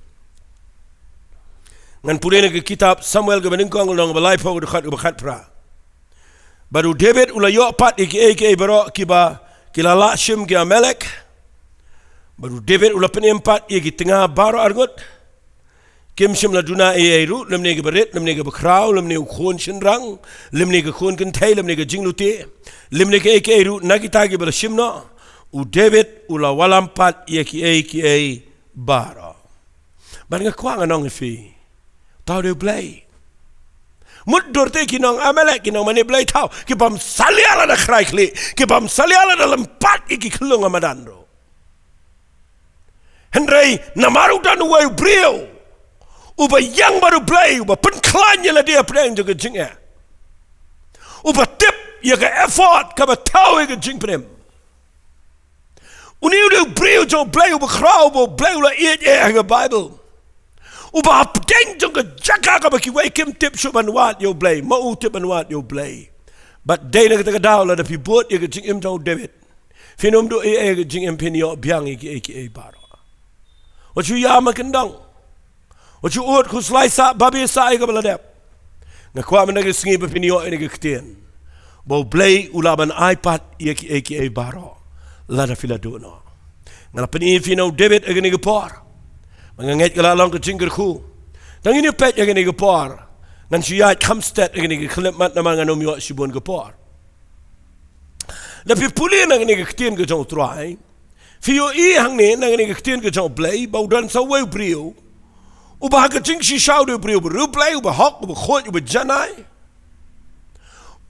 Ngan pule na ka kitab Samuel kaba nyngkong, lynnong ba laiphew, ka dkhot kaba khatphra. Bad u David u la ïoh pat ïa kiei kiei baroh kiba ki la lah shim ki Amalek. Bad u David u la pynim pat ïa ki tnga baroh arngut. Kim shym la duna ei ei ruh, lymne kaba rit, lymne kaba khraw, lymne u khun shynrang, lymne ka khun kynthei, lymne ka jinglute, lymne kaei kaei ruh na kita kiba la shim noh. U David u la wallam pat ïa kiei kiei baroh. Bad nga kwah ngan ong ïa phi, tau dei U Blei. Mutdur te ki nong Amalek, ki nong mane blei thaw, ki bym salia lada khrai khlieh, ki bym salia lada lympat ïa ki khyllung ha madan ruh. Hynrei namar u don uwei u briew uba ïeng bad U Blei, uba pynkhlaiñ ïa lade hapdeng jong ka jingeh, uba tip ïa ka ephod kaba thaw ïa ka jingpynim. Une u dei u briew jong U Blei uba khraw, uba U Blei u la ïeit ïa ka Baibl, uba hapdeng jong ka jaka kaba kiwei kim tip shuh ban wad ïa U Blei, ma u tip ban wad ïa U Blei. Bad dei na kata ka daw, lada phi bud ïa ka jingim jong u David, phin ym duh ei ei ha ka jingim, phin ïoh biang ïa kiei kiei baroh. Wat shu ïam ha kyndong. Wat shu ud khuslai sah, babe sah ïa kaba la dep. Nga kwah mynta ka sngi ba phin ïoh ïa kane ka ktien, ba U Blei u lah ban ai pat ïa kiei kiei baroh lada phi la duh noh. Nga la pyni ïa phi na u David ha kane ka por, ba nga ngeit ka la long ka jingkyrkhu. Tang ngin ïa peit ha kane ka por. Ngan shu ïaid kham stet ha kane ka khyllipmat namar ngan ym ïoh shibun ka por. Lada phi pule na kane ka ktien ka jong U Trai, phi ïohi hangne na kane ka ktien ka jong U Blei ba u don sa uwei u briew uba ha ka jingshisha u dei u briew uba riewblei, uba hok, uba khuid, uba janai,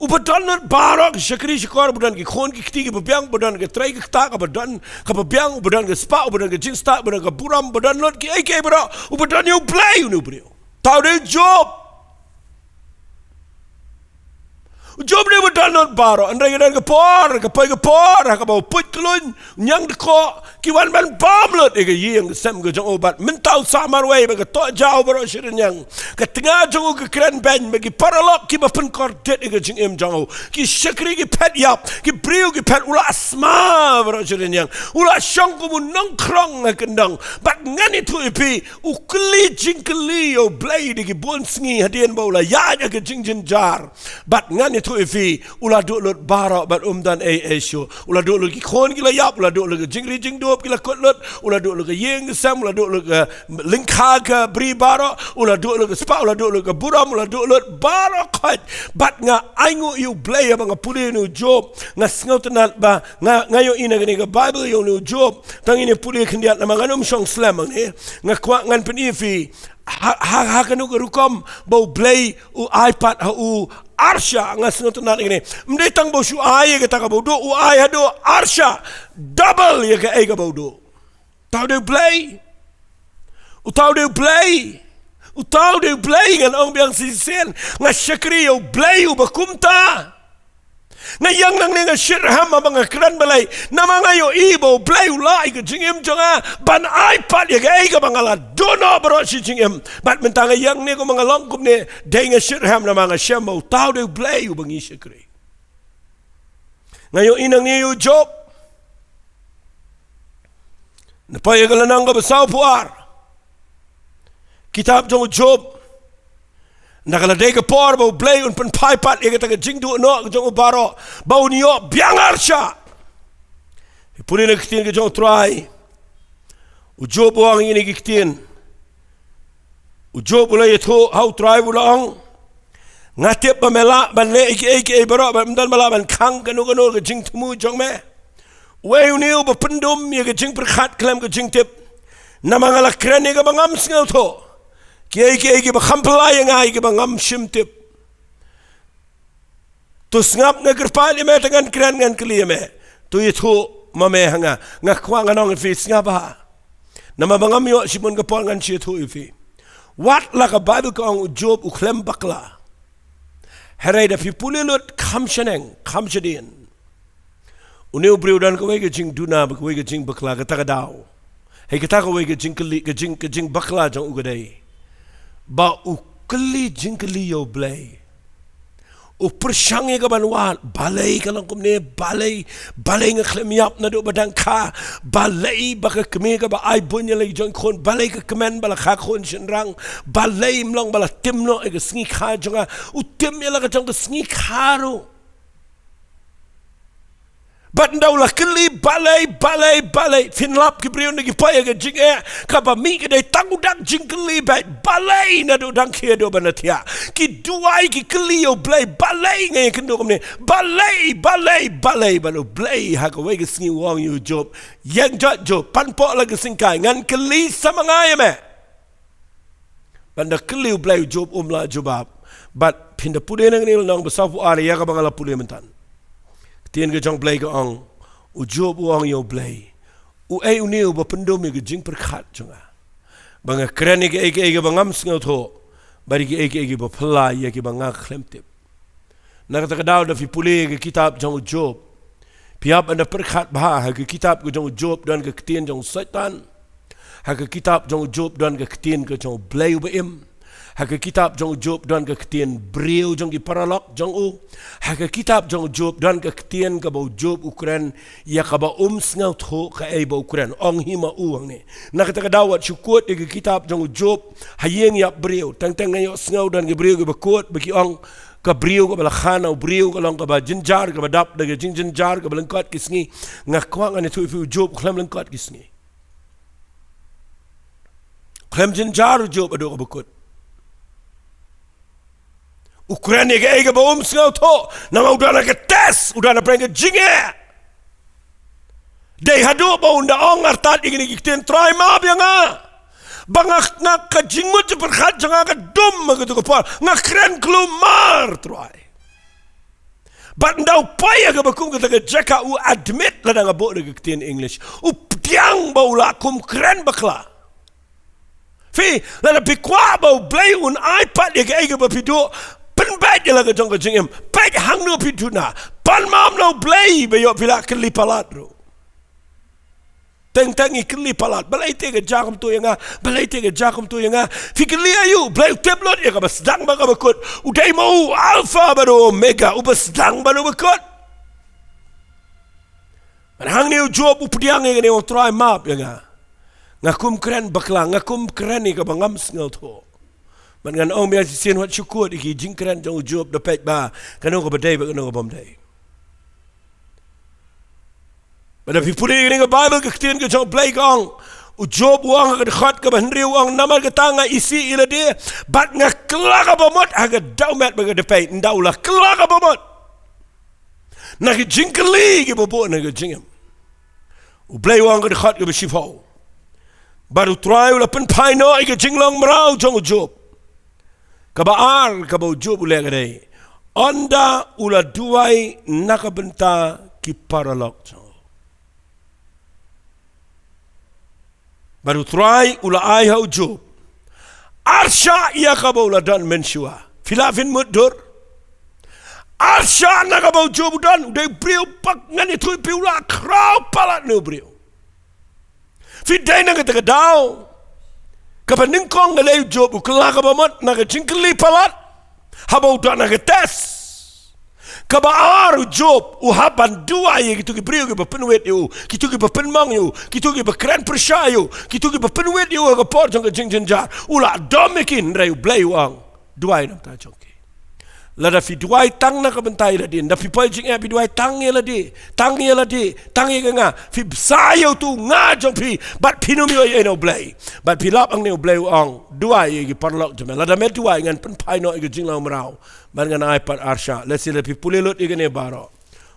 uba don lut baroh ki shakri shakor, uba don ki khun ki kti kiba biang, uba don ka trei ka ktah kaba don kaba biang, uba don ka spah, uba don ka jingstad, uba don ka burom, uba don lut kiei kiei baroh, uba don ïa U Blei une u briew. Tau dei u Job. U Job u dei uba don lut baroh, hynrei ka don ka por, ka poi ka por ha kaba u puid khlun, ñiangdkoh, ki wan ban bam lut ïa ka ïing ka sem ka jong u. Bad mynta u sah marwei bad ka tohjaw baroh shi rynñiang. Ka tnga jong u ka kren beiñ bad ki paralok kiba pynkordit ïa ka jingim jong u. Ki shakri ki phet ïap, ki briew ki phet, u la asma baroh shi rynñiang. U la shong kum u nongkhrong ha kyndong. Bad ngan ïathuh ïa phi, u kylli jingkylli ïa U Blei da ki bun sngi hadien ba u la ïaid ha ka jingjynjar. Bad ngan ïathuh ïa phi, u la duh lut baroh bad um don ei ei shuh. U la duh lut ki khun ki la ïap, u la duh lut ka jingri jingdup ki la kut lut, u la duh lut ka ïing ka sem, u la duh lut ka lyngkha ka bri baroh, u la duh lut ka spah, u la duh lut ka burom, u la duh lut baroh khoit. Bad nga ainguh ïa U Blei haba nga pule ïa une u Job, nga sngewtynnat ba nga, nga ïohi na kane ka Baibl ïa une u Job. Tang ngin ïa pule khyndiat namar ngan ym shong slem hangne. Nga kwah ngan pyni ïa phi ha, ha, ha kano ka rukom ba U Blei u ai pat ha u arshah. Nga sngewtynnat ïa kane. Ym dei tang ba u shu ai ïa kata kaba u duh, u ai haduh arshah, double ïa kaei kaba u duh. Tau dei U Blei. U tau dei U Blei. U tau dei U Blei, ngan ong biang shisien. Nga shakri ïa U Blei uba kumta. Nga ïeng nangne nga shitrhem haba nga kren balei. Namar nga ïohi ba U Blei u la ai ka jingim jong nga ban ai pat ïa kaei kaba nga la duh noh baroh shi jingim. Bad mynta nga ïeng ne kumba nga long kumne, dei nga shitrhem namar nga shem ba uta u dei U Blei uba ngi shakri. Nga ïohi nangne ïa u Job. Nga poi ïa ka lynnong kaba sawphew ar. Kitab jong u Job. Nda ka la dei ka por ba U Blei un pynphai pat ïa kata ka jingduh noh jong u baroh ba un ïoh biang arshah. Pule na ka ktien ka jong U Trai. U Job u ong ïa kine ki ktien. U Job u la ïathuh ha U Trai, u la ong, nga tip ba me lah ban leh ïa kiei kiei baroh, bad ym don ba lah ban khang kano kano ka jingthmu jong me. Uei une uba pyndum ïa ka jingpyrkhat khlem ka jingtip? Namar nga la kren ïa kaba ngam sngewthuh, kiei kiei kiba kham phylla ïa nga ïa kiba ngam shym tip. To sngap, nga kyrpad ïa me, te ngan kren, ngan kylli ïa me. To ïathuh ma me ha nga. Nga kwah ngan ong ïa phi, sngap bha. Namar ba ngam ïoh shibun ka por ngan shu ïathuh ïa phi. Wat la ka Baibl ka ong u Job u khlem bakla. Hynrei da phi pule lut kham shaneng, kham shadien, une u briew u don kawei ka jingduna bad kawei ka jingbakla kata ka daw. Hei, kata kawei ka jingkylli, ka jing, ka jingbakla jong u ka dei ba u kylli jingkylli ïa U Blei. U pyrshang ïa ka ban wad, balei ka long kumne, balei, balei nga khlem ïap naduh ba dang kha, balei ba ka kmie kaba ai bun ïa la ki jong khun, balei ka kmen ba la kha khun shynrang, balei ym long ba la tim noh ïa ka sngi kha jong nga. U tim ïa la ka jong ka sngi kha ruh. Bad nda u la kylli balei, balei, balei. Phin lap ki briew na ki poi ïa ka jingeh kaba mih ka dei tang u dak jingkylli beit, balei naduh dang khie haduh ba na thiah. Ki duwai, ki kylli ïa U Blei, balei nga ïakynduh kumne, balei, balei, balei. Bad U Blei ha kawei ka sngi u ong ïa u Job, ïeng jot Job, pan poh la ka syngkai, ngan kylli sa ma nga ïa me. Bad nda kylli U Blei, u Job um lah jubab. Bad phin da pule nangne lynnong ba sawphew ar ïa kaba nga la pule mynta. Ktien ka jong U Blei ka ong, u Job u ong ïa U Blei, uei une uba pyndum ïa ka jingpyrkhat jong nga, ba nga kren ïa kiei kiei kiba ngam sngewthuh, bad ïa kiei kiei kiba phylla ïa kiba nga khlem tip? Na kata ka daw da phi pule ka kitab jong u Job, phi hap ban da pyrkhat bha, ha ka kitab ka jong u Job don ka ktien jong u Soitan. Ha ka kitab jong u Job don ka ktien ka jong U Blei uba im. Ha ka kitab jong u Job don ka ktien briew jong ki paralok jong u. Ha ka kitab jong u Job don ka ktien kaba u Job u kren ïa kaba um sngewthuh kaei ba u kren, ong hi ma u hangne. Na kata ka daw wat shu kut ïa ka kitab jong u Job ha ïing ïap briew. Teng teng nga ïohsngew don ki briew kiba kut ba ki ong, ka briew kaba la kha na u briew ka long kaba jynjar, kaba dap da ka jingjynjar, kaba lyngkot ki sngi. Nga kwah ngan ïathuh ïa phi, u Job u khlem lyngkot ki sngi. U khlem jynjar u Job haduh kaba kut. U kren ïa kaei kaba um sngewthuh, namar u don ha ka test, u don ha pdeng ka jingeh. Dei haduh ba un da ong artat ïa kine ki ktien, Trai map ïa nga. Ba nga, nga ka jingmut jingpyrkhat jong nga ka dum ha kato ka por. Nga kren khlem mar, Trai. Bad nda u poi ha kaba kum kata ka jaka u admit, lada nga buh da ka ktien English, u pdiang ba u la kum kren bakla. Phi, lada phi kwah ba U Blei un ai pat ïa kaei kaba phi duh, pynbeit ïa la ka jong ka jingim. Peit hangno phi duna. Pan map na U Blei ba ïoh phi lah kylli palat ruh. Teng teng ngi kylli palat. Balei te ka jia kumto ïa nga? Balei te ka jia kumto ïa nga? Phi kylli aïu? U Blei u tip lut ïa kaba sdang bad kaba kut. U dei ma u Alpha bad u Omega, uba sdang bad uba kut. Bad hangne u Job u pdiang ïa kane, u ong, Trai map ïa nga. Nga kum kren bakla, nga kum kren ïa kaba ngam sngewthuh. Bad ngan ong biang shisien, wat shu kut ïa ki jingkren jong u Job, da peit bha kano kaba dei bad kano kaba ym dei. Bad da phi pule ïa kane ka Baibl, ka ktien ka jong U Blei ka ong, u Job u ong ha ka dkhot kaba hynriew u ong, namar kata nga isih ïa lade bad nga kylla kaba mut ha ka dewmet bad ka dpei. Nda u la kylla kaba mut na ki jingkylli kiba buh na ka jingim. U Blei u ong ha ka dkhot kaba shiphew, bad u Trai u la pynphai noh ïa ka jinglong mraw jong u Job. Kaba ar kaba u Job u leh ka dei, ynda u la duwai na ka bynta ki paralok jong u. Bad u Trai u la ai ha u Job arshah ïa kaba u la don mynshuwa. Phi lah phin mutdur? Ar pyrshah na kaba u Job u don, u dei u briew bak, ngan ïathuh ïa phi, u la khraw palat ne u briew. Phi dei na kata ka daw kaba nyngkong, ka dei u Job u kylla kaba mut na ka jingkylli palat haba u don ha ka test. Kaba ar, u Job u hap ban duwai ïa kito ki briew kiba pynwit ïa u, kito kiba pynmong ïa u, kito kiba kren pyrshah ïa u, kito kiba pynwit ïa u ha ka por jong ka jingjynjar. U la dom ïa ki, hynrei U Blei u ong, duwai na ka bynta jong ki. Lada phi duwai tang na ka bynta ïa lade, lada phi poi jingeh phi duwai tang ïa lade, tang ïa lade, tang ïa ka nga, phi bsa ïa uto u nga jong phi, bad phin ym ïoh ei na U Blei. Bad phi lap hangne U Blei u ong, duwai ïa ki paralok jong me. Lada me duwai, ngan pynphai noh ïa ka jinglong mraw, bad ngan ai pat arshah. Lehse lada phi pule lut ïa kane baroh,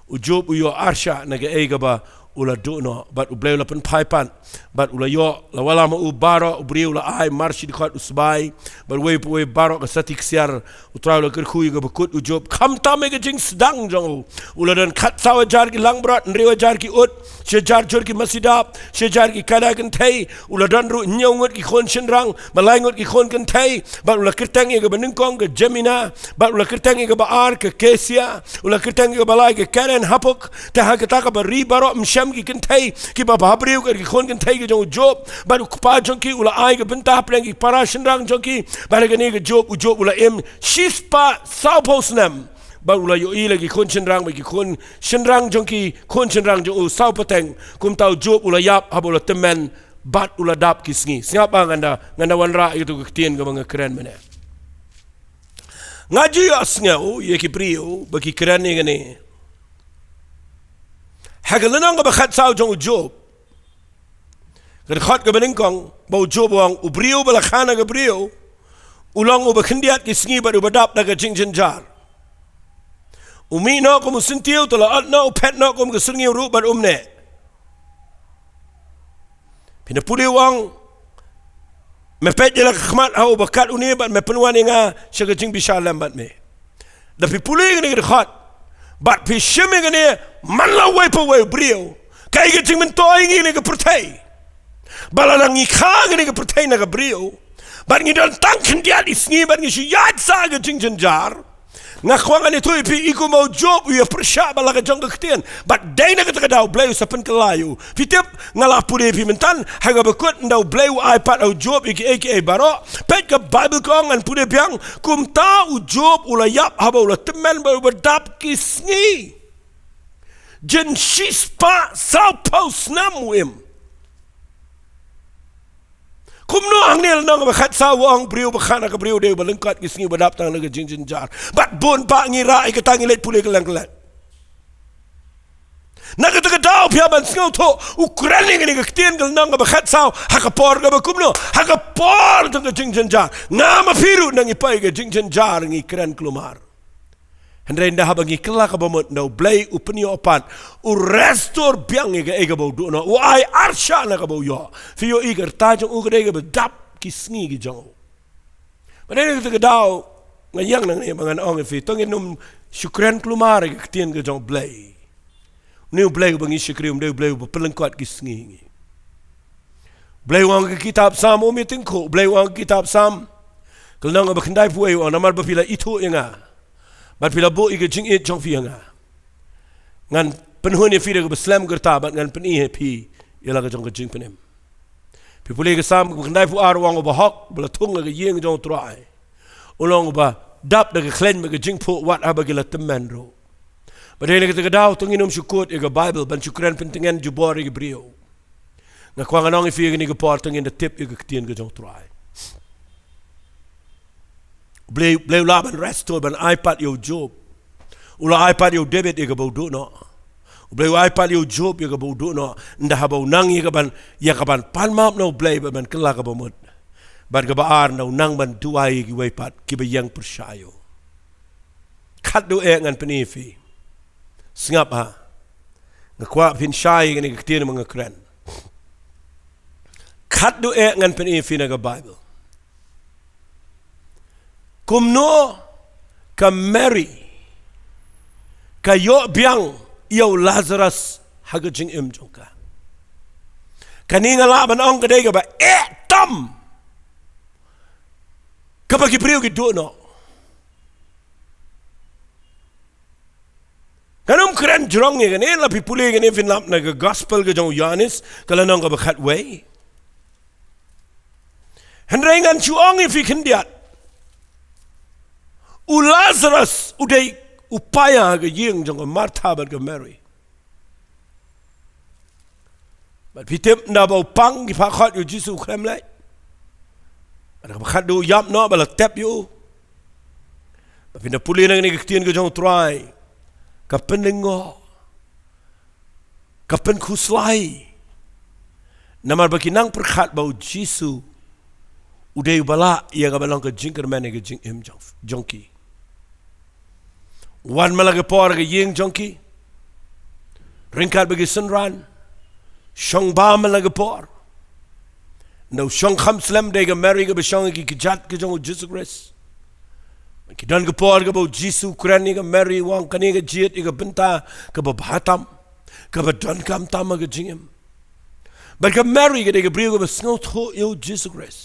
u Job u ïoh arshah na kaei kaba u la duh noh, bad U Blei u la pynphai pat, bad u la ïoh, la wallam ha u baroh, u briew u la ai mar shi dkhot u sbai, bad uwei pa uwei baroh ka sati ksiar, U Trai u la kyrkhu ïa kaba kut u Job. Khamtam ïa ka jingsdang jong u, u la don khatsaw hajar ki langbrot, hynriew hajar ki ut, shi hajar jur ki masi dap, shi hajar ki kada kynthei, u la don ruh hynñiew ngut ki khun shynrang, bad lai ngut ki khun kynthei, bad u la kyrteng ïa kaba nyngkong ka Jemima, bad u la kyrteng ïa kaba ar ka Kesia, u la kyrteng ïa kaba lai ka Keren-hapuk. Te ha kata kaba ri baroh ym shem ki kynthei kiba bhabriew kat ki khun kynthei ki jong u Job, bad u kpa jong ki u la ai ka bynta hapdeng ki para shynrang jong ki. Bad ha kane ka Job, u Job u la im shispah sawphew snem, bad u la ïohi la ki khun shynrang, bad ki khun shynrang jong ki khun shynrang jong u saw pateng. Kumta u Job u la ïap haba u la tymmen bad u la dap ki sngi. Sngap ba ngan da, ngan da wanrah ïa kato ka ktien kaba nga kren mynne. Nga ju ïohsngew ïa ki briew ba ki kren ïa kane ha ka lynnong kaba khatsaw jong u Job, ka dkhot kaba nyngkong, ba u Job u ong, u briew ba la kha na ka briew u long uba khyndiat ki sngi bad uba dap da ka jingjynjar. U mih noh kum u syntiew, te la ot noh, u phet noh kum ka syrngiew ruh bad um neh. Phin da pule, u ong, me peit ïa la ka khmat ha uba kat une bad me pynwan ïa nga sha ka jingbishar lem bad me. Da phi pule ïa kane ka dkhot bad phi shim ïa kane, man la uwei pa uwei u briew, kaei ka jingmyntoi ïa ngi kane ka pyrthei? Ba lada ngi kha kane ka pyrthei na ka briew bad ngi don tang khyndiat ki sngi bad ngi shu ïaid sah ha ka jingjynjar, nga kwah ngan ïathuh ïa phi, i kumba u Job u ïa pyrshah bad la ka jong ka ktien, bad dei na kata ka daw U Blei u sa pynkylla ïa u. Phi tip, nga la pule ïa phi mynta, ha kaba kut, ynda U Blei u ai pat ha u Job ïa kiei kiei baroh. Peit ka Baibl ka ong, ngan pule biang, kumta u Job u la ïap haba u la tymmen bad uba dap ki sngi. Jin shispah sawphew snem u im. Kumno hangne lynnong ba khatsaw u ong, briew ba kha na ka briew dei uba lyngkot ki sngi, uba dap tang da ka jingjynjar? Bad bun ba ngi rah ïa kata, ngi leit pule kylleng kylleng. Na kata ka daw, phi hap ban sngewthuh, u kren ïa kane ka ktien ka lynnong kaba khatsaw ha ka por kaba kumno? Ha ka por jong ka jingjynjar. Nga ma phi ruh, ynda ngi poi ha ka jingjynjar ngi kren kulmar. Hynrei ynda haba ngi kylla kaba mut, ynda U Blei u pynïoh pat, u restore biang ïa kaei kaba u duh noh, u ai arshah na kaba u ïoh. Phi ïohi, ka rta jong u ka dei kaba dap ki sngi ki jong u. Bad ha kata ka daw, nga ïeng nangne ba ngan ong ïa phi, to ngin ym shu kren kulmar ïa ka ktien ka jong U Blei. Une U Blei uba ngi shakri um dei U Blei uba pynlyngkot ki sngi ngi. U Blei u ong ha ka kitab Salm, um ïa tyngkhuh, U Blei u ong ha ka kitab Salm, ka lynnong kaba khyndaiphew wei, u ong, namar ba phi la ithuh ïa nga bad phi la buh ïa ka jingïeit jong phi ha nga, ngan pynhun ïa phi da kaba slem ka rta bad ngan pyni ïa phi ïa la ka jong ka jingpynim. Phi pule ka Salm kaba khyndaiphew ar, u ong, uba hok, uba la thung ha ka ïing jong U Trai, u long uba dap da ka khleiñ bad ka jingphuh wat haba ki la tymmen ruh. Bad ha kata ka daw, to ngin ym shu quote ïa ka Baibl ban shu kren pyntngen jubor ïa ki briew. Nga kwah ngan ong ïa phi ha kane ka por, to ngin da tip ïa ka ktien ka jong U Trai. U Blei, U Blei u lah ban restore, ban ai pat ïa u Job. U la ai pat ïa u David ïa kaba u duh noh. U Blei u ai pat ïa u Job ïa kaba u duh noh. Ynda haba u nang ïa kaban, ïa kaban pan map na U Blei bad ban kylla kaba mut. Bad kaba ar, ynda u nang ban duwai ïa kiwei pat kiba ïeng pyrshah ïa u. Khatduh eh ngan pyni ïa phi. Sngap ha. Nga kwah phin shai ïa kane ka ktien ba nga kren. Khatduh eh ngan pyni ïa phi na ka Baibl. Kumno ka Mary ka ïoh biang ïa u Lazarus ha ka jingim jong ka. Kane nga lah ban ong ka dei kaba eh tam kaba ki briew ki duh noh. kren jrong ïa kane, la phi pule ïa kane phin lap na ka gospel ka jong u Ïoannis, ka lynnong kaba khatwei. Hynrei ngan shu ong ïa phi khyndiat. U Lazarus u dei u paia ha ka ïing jong ka Martha bad ka Mary. Bad phi tip ynda ba u pang ki phah khot ïa u Jisu u khlem leit. Bad kaba khatduh u ïap noh ba la tep ïa u. Bad phin da pule na kane ka ktien ka jong u Trai. Ka pynlyngngoh. Ka pynkhuslai. Namar ba ki nang pyrkhat ba u Jisu u dei uba lah ïa kaba long ka jingkyrmen ïa ka jingim jong, jong ki. Wan man la ka por ha ka ïing jong ki. Ryngkat bad ki synran. Shong bam man la ka por. Ynda u shong kham slem dei ka Mary kaba shong ha ki kjat ka jong u Jisu Khrist. Ki don ka por kaba u Jisu u kren ïa ka Mary u ong kane ka jied ïa ka bynta kaba bha tam. Kaba donkam tam ha ka jingim. Bad ka Mary ka dei ka briew kaba sngewthuh ïa u Jisu Khrist.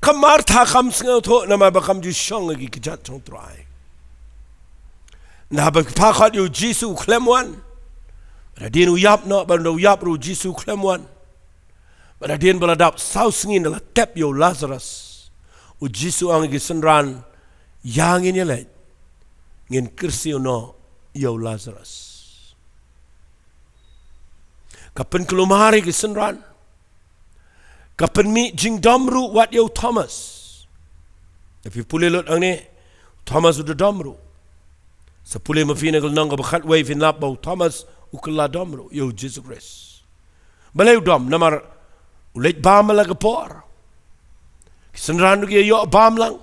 Ka Martha kam sngewthuh namar ba kam ju shong ha ki kjat jong u Trai. Ynda ba ki phah khot ïa u Jisu u khlem wan. Bad hadien u ïap noh, bad ynda u ïap ruh u Jisu u khlem wan. Bad hadien ba la dap saw sngi ynda la tep ïa u Lazarus. U Jisu u ong ïa ki synran, ïa ngin ïaleit. Ngin kyrsiew noh ïa u Lazarus. Ka pynkulmar ïa ki synran. Ka pynmih jingdom ruh wat ïa u Thomas. Ynda phi pule lut hangne, u Thomas u da dom ruh. Sa pule ma phi na ka lynnong kaba khatwei phin lap ba u Thomas u kylla dom ruh ïa u Jisu Khrist. Balei u dom, namar u leit bam man la ka por. Ki synran ruh ki ïoh bam lang.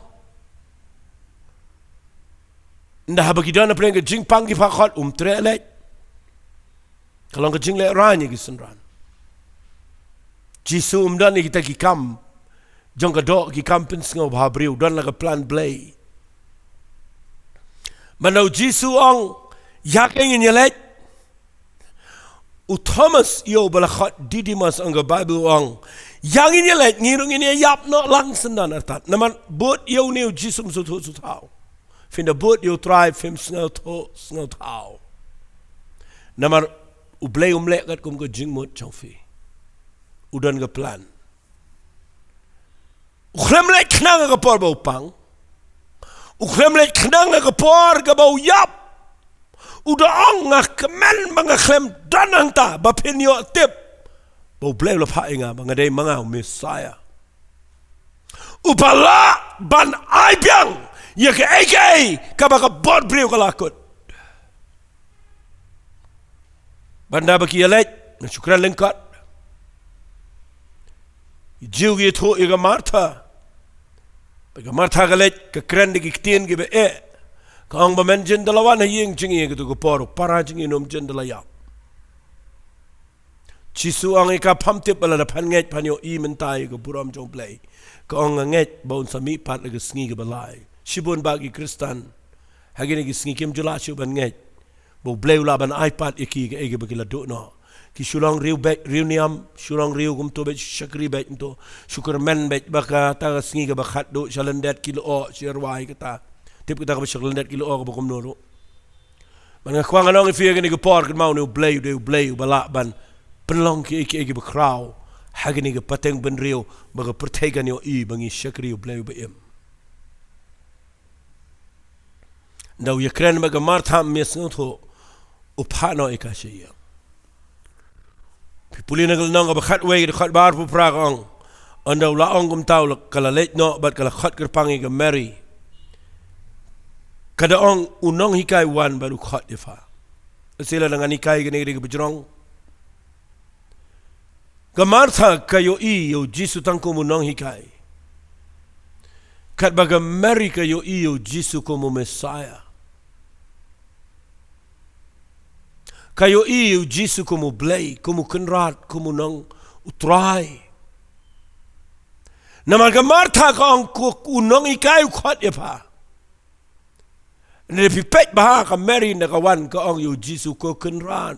Ynda haba ki don hapdeng ka jingpang ki phah khot um treh leit. Ka long ka jinglehrain ïa ki synran. Jisu um don ïa kita ki kam jong ka doh, ki kam pynsngewbha briew, don la ka plan Blei. Bad ynda u Jisu u ong, ïa ka ngin ïaleit. U Thomas ïa uba la khot Didymus, ong ka Baibl u ong, ïa ngin ïaleit, ngi ruh ngin ïa ïap noh lang syndon artat. Namar bud ïa une u Jisu um sngewthuh sngewthaw. Phin da bud ïa u Trai phim sngewthuh sngewthaw. Namar u Blei um leh katkum ka jingmut jong phi. U don ka plan. U khlem leit khnang ha ka por ba u pang. U khlem leit khnang ha ka por kaba u ïap. U da ong, nga kmen ba nga khlem don hangta ba phin ïoh tip ba u Blei u la phah ïa nga ba nga dei ma nga u Messiah. Uba lah ban ai biang ïa kaei kaei kaba ka bor briew ka la kut. Bad ynda ba ki ïaleit, ngan shu kren lyngkot. Ki Jiw ki ïathuh ïa ka Martha. Bad ka Martha ka leit, ka kren da ki ktien kiba eh. Ka ong ba men jin da la wan ha ïing jong ngi ha kato ka por, u para jong ngi um jin da la ïap. Jisu u ong ïa ka, pham tip ba lada phan ngeit phan ïohi mynta ïa ka burom jong u Blei. Ka ong nga ngeit ba un sa mihpat ha ka sngi kaba lai. Shibun bah ki Khristan ha kine ki sngi kim ju lah shuh ban ngeit ba u Blei u lah ban ai pat ïa ki kaei kaba ki la duh noh. Ki shu long riew beit riew niam, shu long riew kumto beit, shu shakri beit kumto, shu kyrmen beit ba kata ka sngi kaba khatduh sha lyndet ki lyoh, shu rwai kata. Tip kata kaba sha lyndet ki lyoh kaba kumno ruh. Bad nga kwah ngan ong ïa phi ha kane ka por, kynmaw, une u Blei u dei u Blei uba lah ban pynlong kiei kiei kiba khraw ha kane ka pateng bynriew ba ka pyrthei kan ïohi ba ngi shakri u Blei uba im. Ynda u ïakren bad ka Martha, ym ïasngewthuh, u phah noh ïa ka sha ïing. Phi pule na ka lynnong kaba khatwei, ka dkhot ba arphew phra ka ong, ynda u la ong kumta, u la, ka la leit noh bad ka la khot kyrpang ïa ka Mary. Ka da ong, u nonghikai u wan bad u khot ïa pha. Lehse lada ngan hikai kane ka dei kaba jrong. Ka Martha ka ïohi ïa u Jisu tang kum u nonghikai. Katba ka Mary ka ïohi ïa u Jisu kum u Messiah. Ka ïohi ïa u Jisu kum u Blei, kum u Kynrad, kum u nong, u Trai. Namar ka Martha ka ong ko u nonghikai u khot ïa pha. Hynrei phi peit bha ka Mary ynda ka wan ka ong ïa u Jisu ko Kynrad.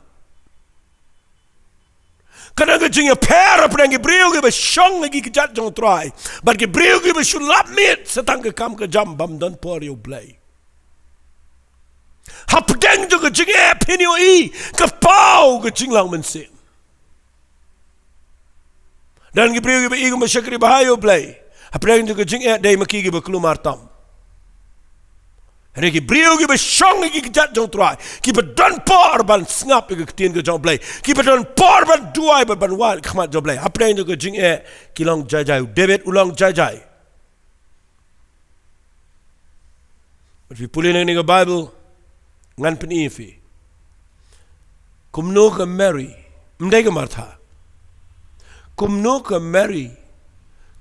Ka don ka jingïapher hapdeng ki briew kiba shong ha ki kjat jong u Trai bad ki briew kiba shu lap miet sa tang ka kam ka jam bym don por ïa u Blei. Hapdeng jong ka jingeh phin ïohi ka paw ka jinglong mynsiem. Don ki briew kiba i kumba shakri bha ïa U Blei. Hapdeng jong ka jingeh dei ma ki kiba kulmar tam. Hynrei ki briew kiba shong ïa ki kjat jong U Trai, kiba don por ban sngap ïa ka ktien ka jong U Blei, kiba don por ban duwai bad ban wad khmat jong U Blei, hapdeng jong ka jingeh ki long jai jai. U David u long jai jai. Bad phi pule na kane ka Baibl, ngan pyni ïa phi. Kumno ka Mary, ym dei ka Martha. Kumno ka Mary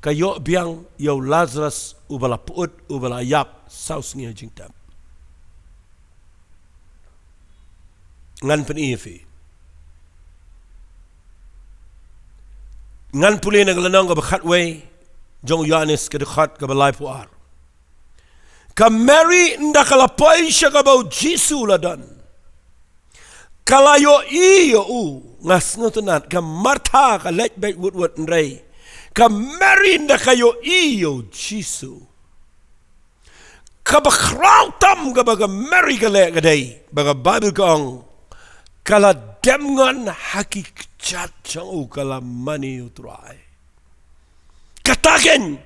ka ïoh biang ïa u Lazarus uba la pyut, uba la ïap saw sngi ha jingtep. Ngan pyni ïa phi. Ngan pule na ka lynnong kaba khatwei jong u Ïoannis, ka dkhot kaba laiphew ar. Ka Mary ynda ka la poi sha kaba u Jisu u la don, ka la ïohi ïa u. Nga sngewtynnat, ka Martha ka leit beit wut wut, hynrei ka Mary ynda ka ïohi ïa u Jisu, kaba khraw tam kaba ka Mary ka leh ka dei ba ka Baibl ka ong, ka la dem ngon ha ki kjat jong u, ka la mane ïa u Trai. Kata keiñ,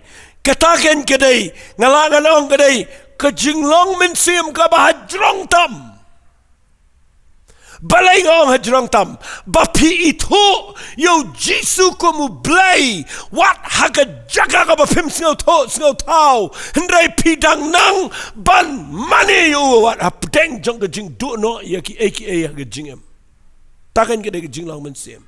kata keiñ ka dei, nga lah ngan ong ka dei ka jinglong mynsiem kaba hajrong tam. Balei nga ong hajrong tam? Ba phi ithuh ïa u Jisu kum U Blei, wat ha ka jaka kaba phim sngewthuh sngewthaw, hynrei phi dang nang ban mane ïa u wat hapdeng jong ka jingduh noh ïa kiei kiei ha ka jingim. Kata keiñ ka dei ka jinglong mynsiem.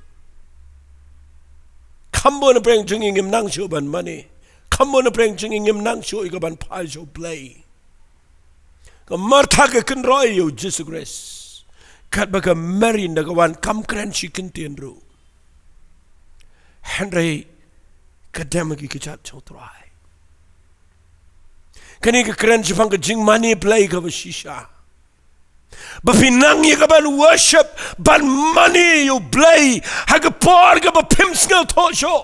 Kham bun na pdeng jong ngi ngim nang shuh ban mane. Kham bun na pdeng jong ngi ngim nang shuh ïa ka ban phai sha U Blei. Ka Martha ka kynroh ïa u Jisu Khrist, katba ka Mary ynda ka wan kam kren shi kyntien ruh, hynrei ka dem ha ki kjat jong U Trai. Kane ka kren shaphang ka jingmane Blei kaba shisha. Ba phin nang ïa ka ban worship, ban mane ïa U Blei ha ka por kaba phim sngewthuh shuh.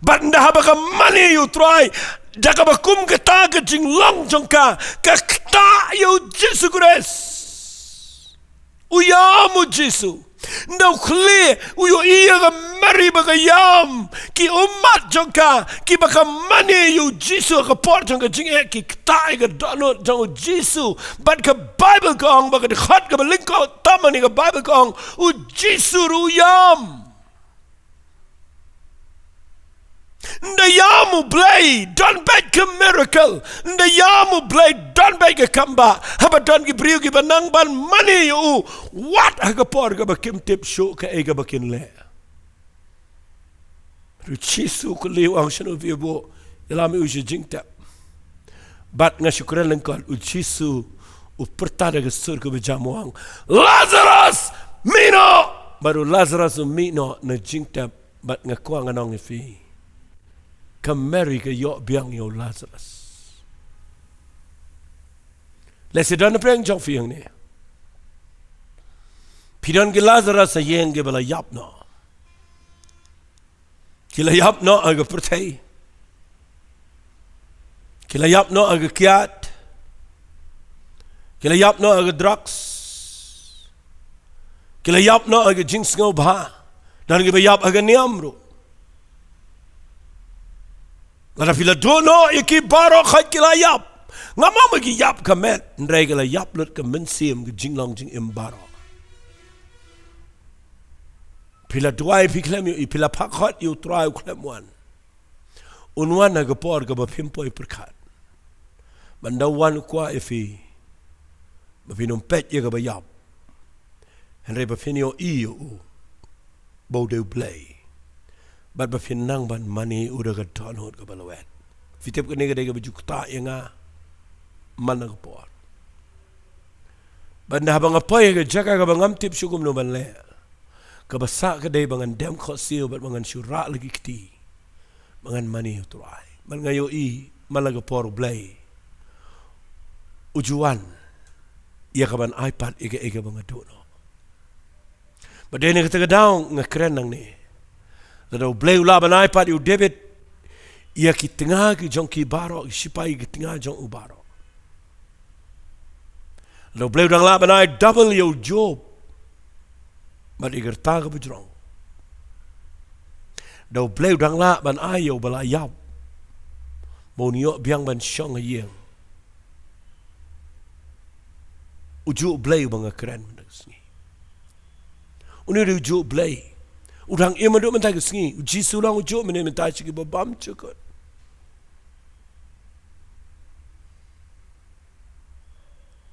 Bad ynda haba ka mane ïa U Trai, da kaba kum kata ka jinglong jong ka, ka ktah ïa u Jisu Khrist. U ïam u Jisu. Ynda u khlieh, u ïohi ïa ka Mary ba ka ïam, ki ummat jong ka, kiba ka mane ïa u Jisu ha ka por jong ka jingeh, ki ktah ïa ka dohnud jong u Jisu. Bad ka Baibl ka ong, ba ka dkhot kaba lyngkot tam hangne ka Baibl ka ong, u Jisu ruh u ïam. Ynda ïam U Blei, don beit ka miracle. Ynda ïam U Blei, don beit ka kambah. Haba don ki briew kiba nang ban mane ïa u, wat ha ka por kaba kim tip shuh kaei kaba kin leh. U Jisu u kylli, u ong, shano phi ïa buh? Ïalam ïa u sha jingtep. Bad nga shu kren lyngkot, u Jisu u pyrta da ka sur kaba jam, u ong, Lazarus, mih noh! Bad u Lazarus u mih noh na jingtep. Bad nga kwah ngan ong ïa phi, ka Mary ka ïoh biang ïa u Lazarus. Lehse don na pdeng jong phi hangne, phi don ki Lazarus ha ïing kiba la ïap noh. Ki la ïap noh ha ka pyrthei. Ki la ïap noh ha ka kiad. Ki la ïap noh ha ka drugs. Ki la ïap noh ha ka jingsngewbha. Don kiba ïap ha ka niam ruh. Lada phi la duh noh ïa ki baroh, khot ki la ïap. Ngam ong ba ki ïap ka met, hynrei ki la ïap lut ka mynsiem, ka jinglong jingim baroh. Phi la duwai, phi khlem ïohi, phi la phah khot ïa u Trai, u khlem wan. Un wan ha ka por kaba phim poi pyrkhat. Bad ynda u wan, u kwah ïa phi ba phin ym peit ïa kaba ïap, hynrei ba phin ïohi ïa u ba u dei U Blei, bad ba phin nang ban mane ïa u da ka dohnud kaba lwet. Phi tip, kane ka dei kaba ju ktah ïa nga man la ka por. Bad ynda haba nga poi ha ka jaka kaba ngam tip shuh kumno ban leh, kaba sah ka dei ba ngan dem khohsiew bad ba ngan shu rah la ki kti, ba ngan mane ïa u Trai. Bad nga ïohi man la ka por U Blei u ju wan ïa ka ban ai pat ïa kaei kaba nga duh noh. Bad dei na kata ka daw nga kren nangne, lada U Blei u lah ban ai pat ïa u David ïa ki tnga ki jong ki baroh, ki shipai ki tnga jong u baroh, Da U Blei u dang lah ban ai double ïa u Job. Bad i kyrta ka bujrong. Da U Blei u dang lah ban ai ïa u ba la ïap. Ba un ïoh biang ban shong ha ïing. U juh Blei u ba nga kren mynta ka sngi. Une u dei u juh Blei. U dang im haduh mynta ka sngi. U Jisu u long u juh mynne mynta sha ki ba bam jukut.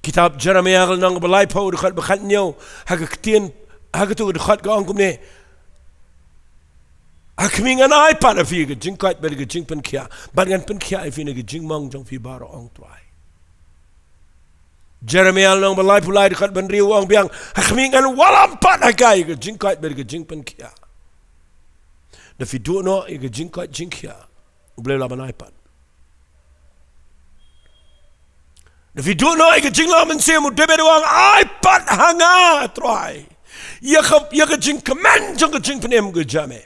Kitab Jeremiah ka lynnong ba laiphew dkhot ba khathynñiew ha ka ktien ha katu ka dkhot ka ong kumne. Ha khmih ngan ai pat ha phi ka jingkoit bad ka jingpynkhiah. Bad ngan pynkhiah ïa phi na ka jingmong jong phi baroh ong Trai. Jeremiah lynnong ba laiphew lai dkhot ba hynriew ong biang. Ha khmih ngan wallam pat ha ka ïa ka jingkoit bad ka jingpynkhiah. Da phi duh noh ïa ka jingkoit jingkhiah. U Blei u lah ban ai pat. Da phi duh noh ïa ka jinglong mynsiem u David u ong ai pat ha nga Trai. Ïa ka, ïa ka jingkmen jong ka jingpynim ka jong me.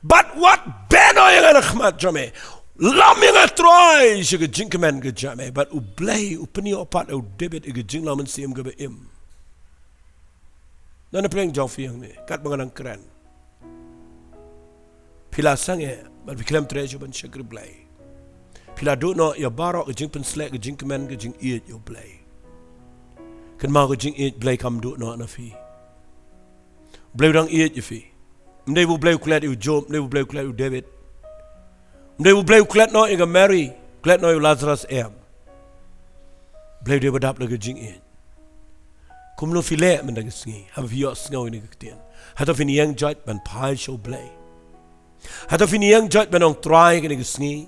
Bad wat beh noh ïa nga na khmat jong me. Lam ïa nga Trai sha ka jingkmen ka jong me. Bad U Blei u pynïoh pat ïa u David ïa ka jinglong mynsiem kaba im. Na na pyrshang jong phi hangne. Katba nga nang kren. Phi la sangeh, bad phi khlem treh shuh ban shakri Blei. Phi la duh noh ïa baroh ka jingpynsleh, ka jingkmen, ka jingïeit ïa U Blei. Kynmaw ka jingïeit Blei kam duh noh na phi. U Blei u dang ïeit ïa phi. Ym dei ba U Blei u klet ïa u Job, ym dei ba U Blei u klet ïa u David. Ym dei ba U Blei u klet noh ïa ka Mary, klet noh ïa u Lazarus em. U Blei u dei ba dap da ka jingïeit. Kumno phi leh mynta ka sngi, haba phi ïohsngew ïa kane ka ktien. Hato phin ïeng joit ban phai sha U Blei. Hato phin ïeng joit ban ong Trai kane ka sngi.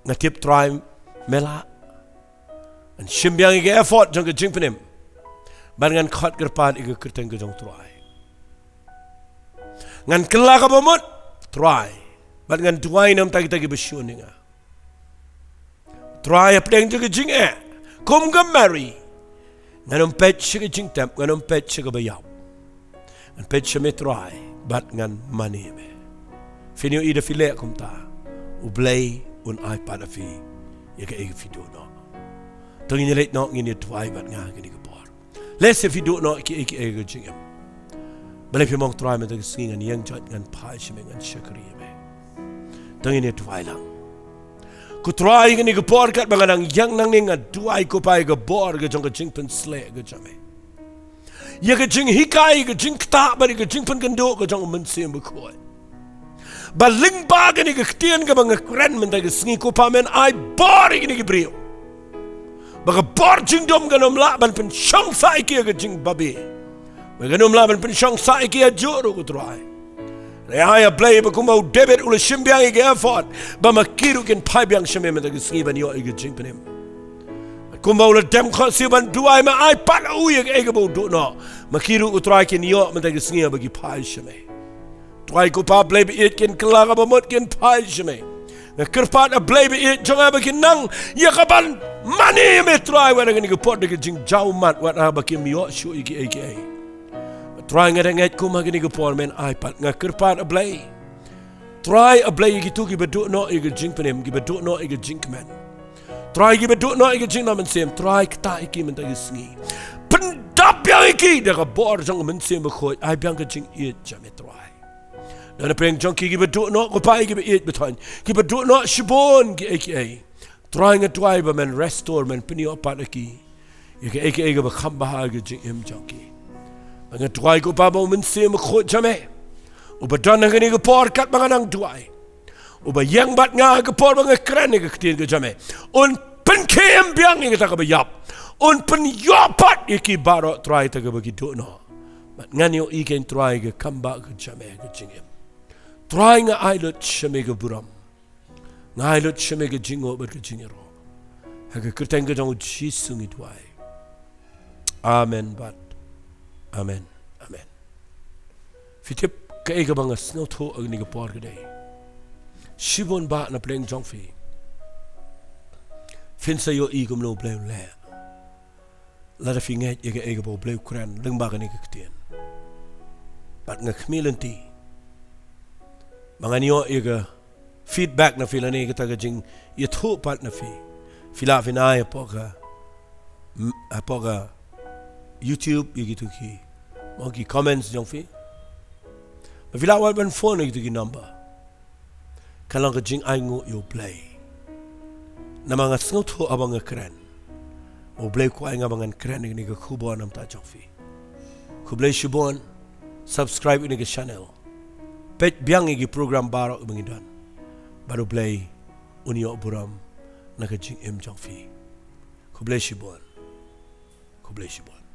Nga tip Trai me lah. Ngan shim biang ïa ka ephod jong ka jingpynim. Bad ngan khot kyrpad ïa ka kyrteng ka jong Trai. Ngan kylla kaba mut Trai. Bad ngan duwai na ka bynta kita kiba shun ïa nga. Trai hapdeng jong ka jingeh. Kum ka Mary. Ngan ym peit sha ka jingtep, ngan ym peit sha kaba ïap. Ngan peit sha me Trai, bad ngan mane ïa me. Phin ïohi da phi leh kumta. U Blei un ai pat ha phi ïa kaei ka phi duh noh. To ngin ïa leit noh, ngin ïa duwai bad nga kane ka por. Lehse phi duh noh kiei kiei ha ka jingim. Balei phim ong Trai mynta ka sngi ngan ïeng joit ngan phai sha me ngan shakri ïa me. To ngin ïa duwai lang. Ko Trai kane ka por katba nga dang ïeng nangne nga duwai ko Pa ïa ka bor ka jong ka jingpynsleh ka jong me. Ïa ka jinghikai, ïa ka jingktah bad ïa ka jingpynkynduh ka jong u Mynsiem Bakhuid. Ba lyngba kane ka ktien kaba nga kren mynta ka sngi ko Pa men ai bor ïa kine ki briew. Ba ka bor jingdum kan ym lah ban pynshong sah ïa ki ha ka jingbabe. Ba kan ym lah ban pynshong sah ïa ki ha juh ruh ko Trai. Hynrei ai A Blei ba kumba u David u la shim biang ïa ka ephod. Ba ma ki ruh kin phai biang sha me mynta ka sngi ban ïoh ïa ka jingpynim. Kumba u la dem khohsiew ban duwai ma ai pat ha u ïa kaei kaba u duh noh. Ma ki ruh ko Trai kin ïoh mynta ka sngi ba ki phai sha me. Trai ko Pa Blei ba ïeit kin kylla kaba mut kin phai sha me. Nga kyrpad A Blei ba ïeit jong nga ba kin nang ïa kaban mane ïa me Trai wat ha kane ka por da ka jingjaw mat wat haba kim ïoh shuh ïa kiei kiei. Trai nga da ngeit kum ha kane ka por men ai pat nga kyrpad A Blei. Trai A Blei ïa kito kiba duh noh ïa ka jingpynim, kiba duh noh ïa ka jingkmen. Trai kiba duh noh ïa ka jingnang mynsiem, Trai ktah ïa ki mynta ka sngi. Pyndap biang ïa ki da ka bor jong ka Mynsiem Bakhuid, ai biang ka jingïeit jong me Trai. Da na pdeng jong ki kiba duh noh ko Pa ïa kiba ïeit ba thoh, kiba duh noh shibun kiei kiei. Trai nga duwai ba men restore, men pynïoh pat ïa ki. Ïa kaei kaei kaba kham bha ha ka jingim jong ki. Ba nga duwai ko Pa ba u Mynsiem Bakhuid jong me uba don ha kane ka por katba nga nang duwai. Uba ïeng bad nga ha ka por ba nga kren ïa ka ktien ka jong me. Un pynkhie biang ïa kata kaba ïap. Un pynïoh pat ïa ki baroh Trai ïa kata kaba ki duh noh. Bad ngan ïohi kein Trai ka comeback ka jong me ha ka jingim. Trai nga ai lut sha me ka burom. Nga ai lut sha me ka jingnguh bad ka jingïaroh. Ha ka kyrteng ka jong u Jisu ngi duwai. Amen bad amen. Amen. Phi tip kaei kaba nga sngewthuh ha kane ka por ka dei. Shibun bah na pdeng jong phi. Phin sa ïohi kumno u Blei u leh. Lada phi ngeit ïa kaei kaba u Blei u kren lyngba kane ka ktien. Bad nga khmih lynti. Ba ngan ïoh ïa ka feedback na phi lane kata ka jingïathuh pat na phi. Phi lah phin ai hapoh ka hapoh ka YouTube ïa kito ki, mo, ki comments jong phi. Ba phi lah wan ban phone ïa kito ki number. Ka long ka jingainguh ïa U Blei. Namar nga sngewthuh haba nga kren, U Blei u kwah ïa nga ba ngan kren ïa kane ka khubor namar jong phi. Khublei shibun. Subscribe ïa kane ka channel. Peit biang ïa ki program baroh ba ngi don. Bad U Blei un ïoh burom na ka jingim jong phi. Khublei shibun. Khublei shibun.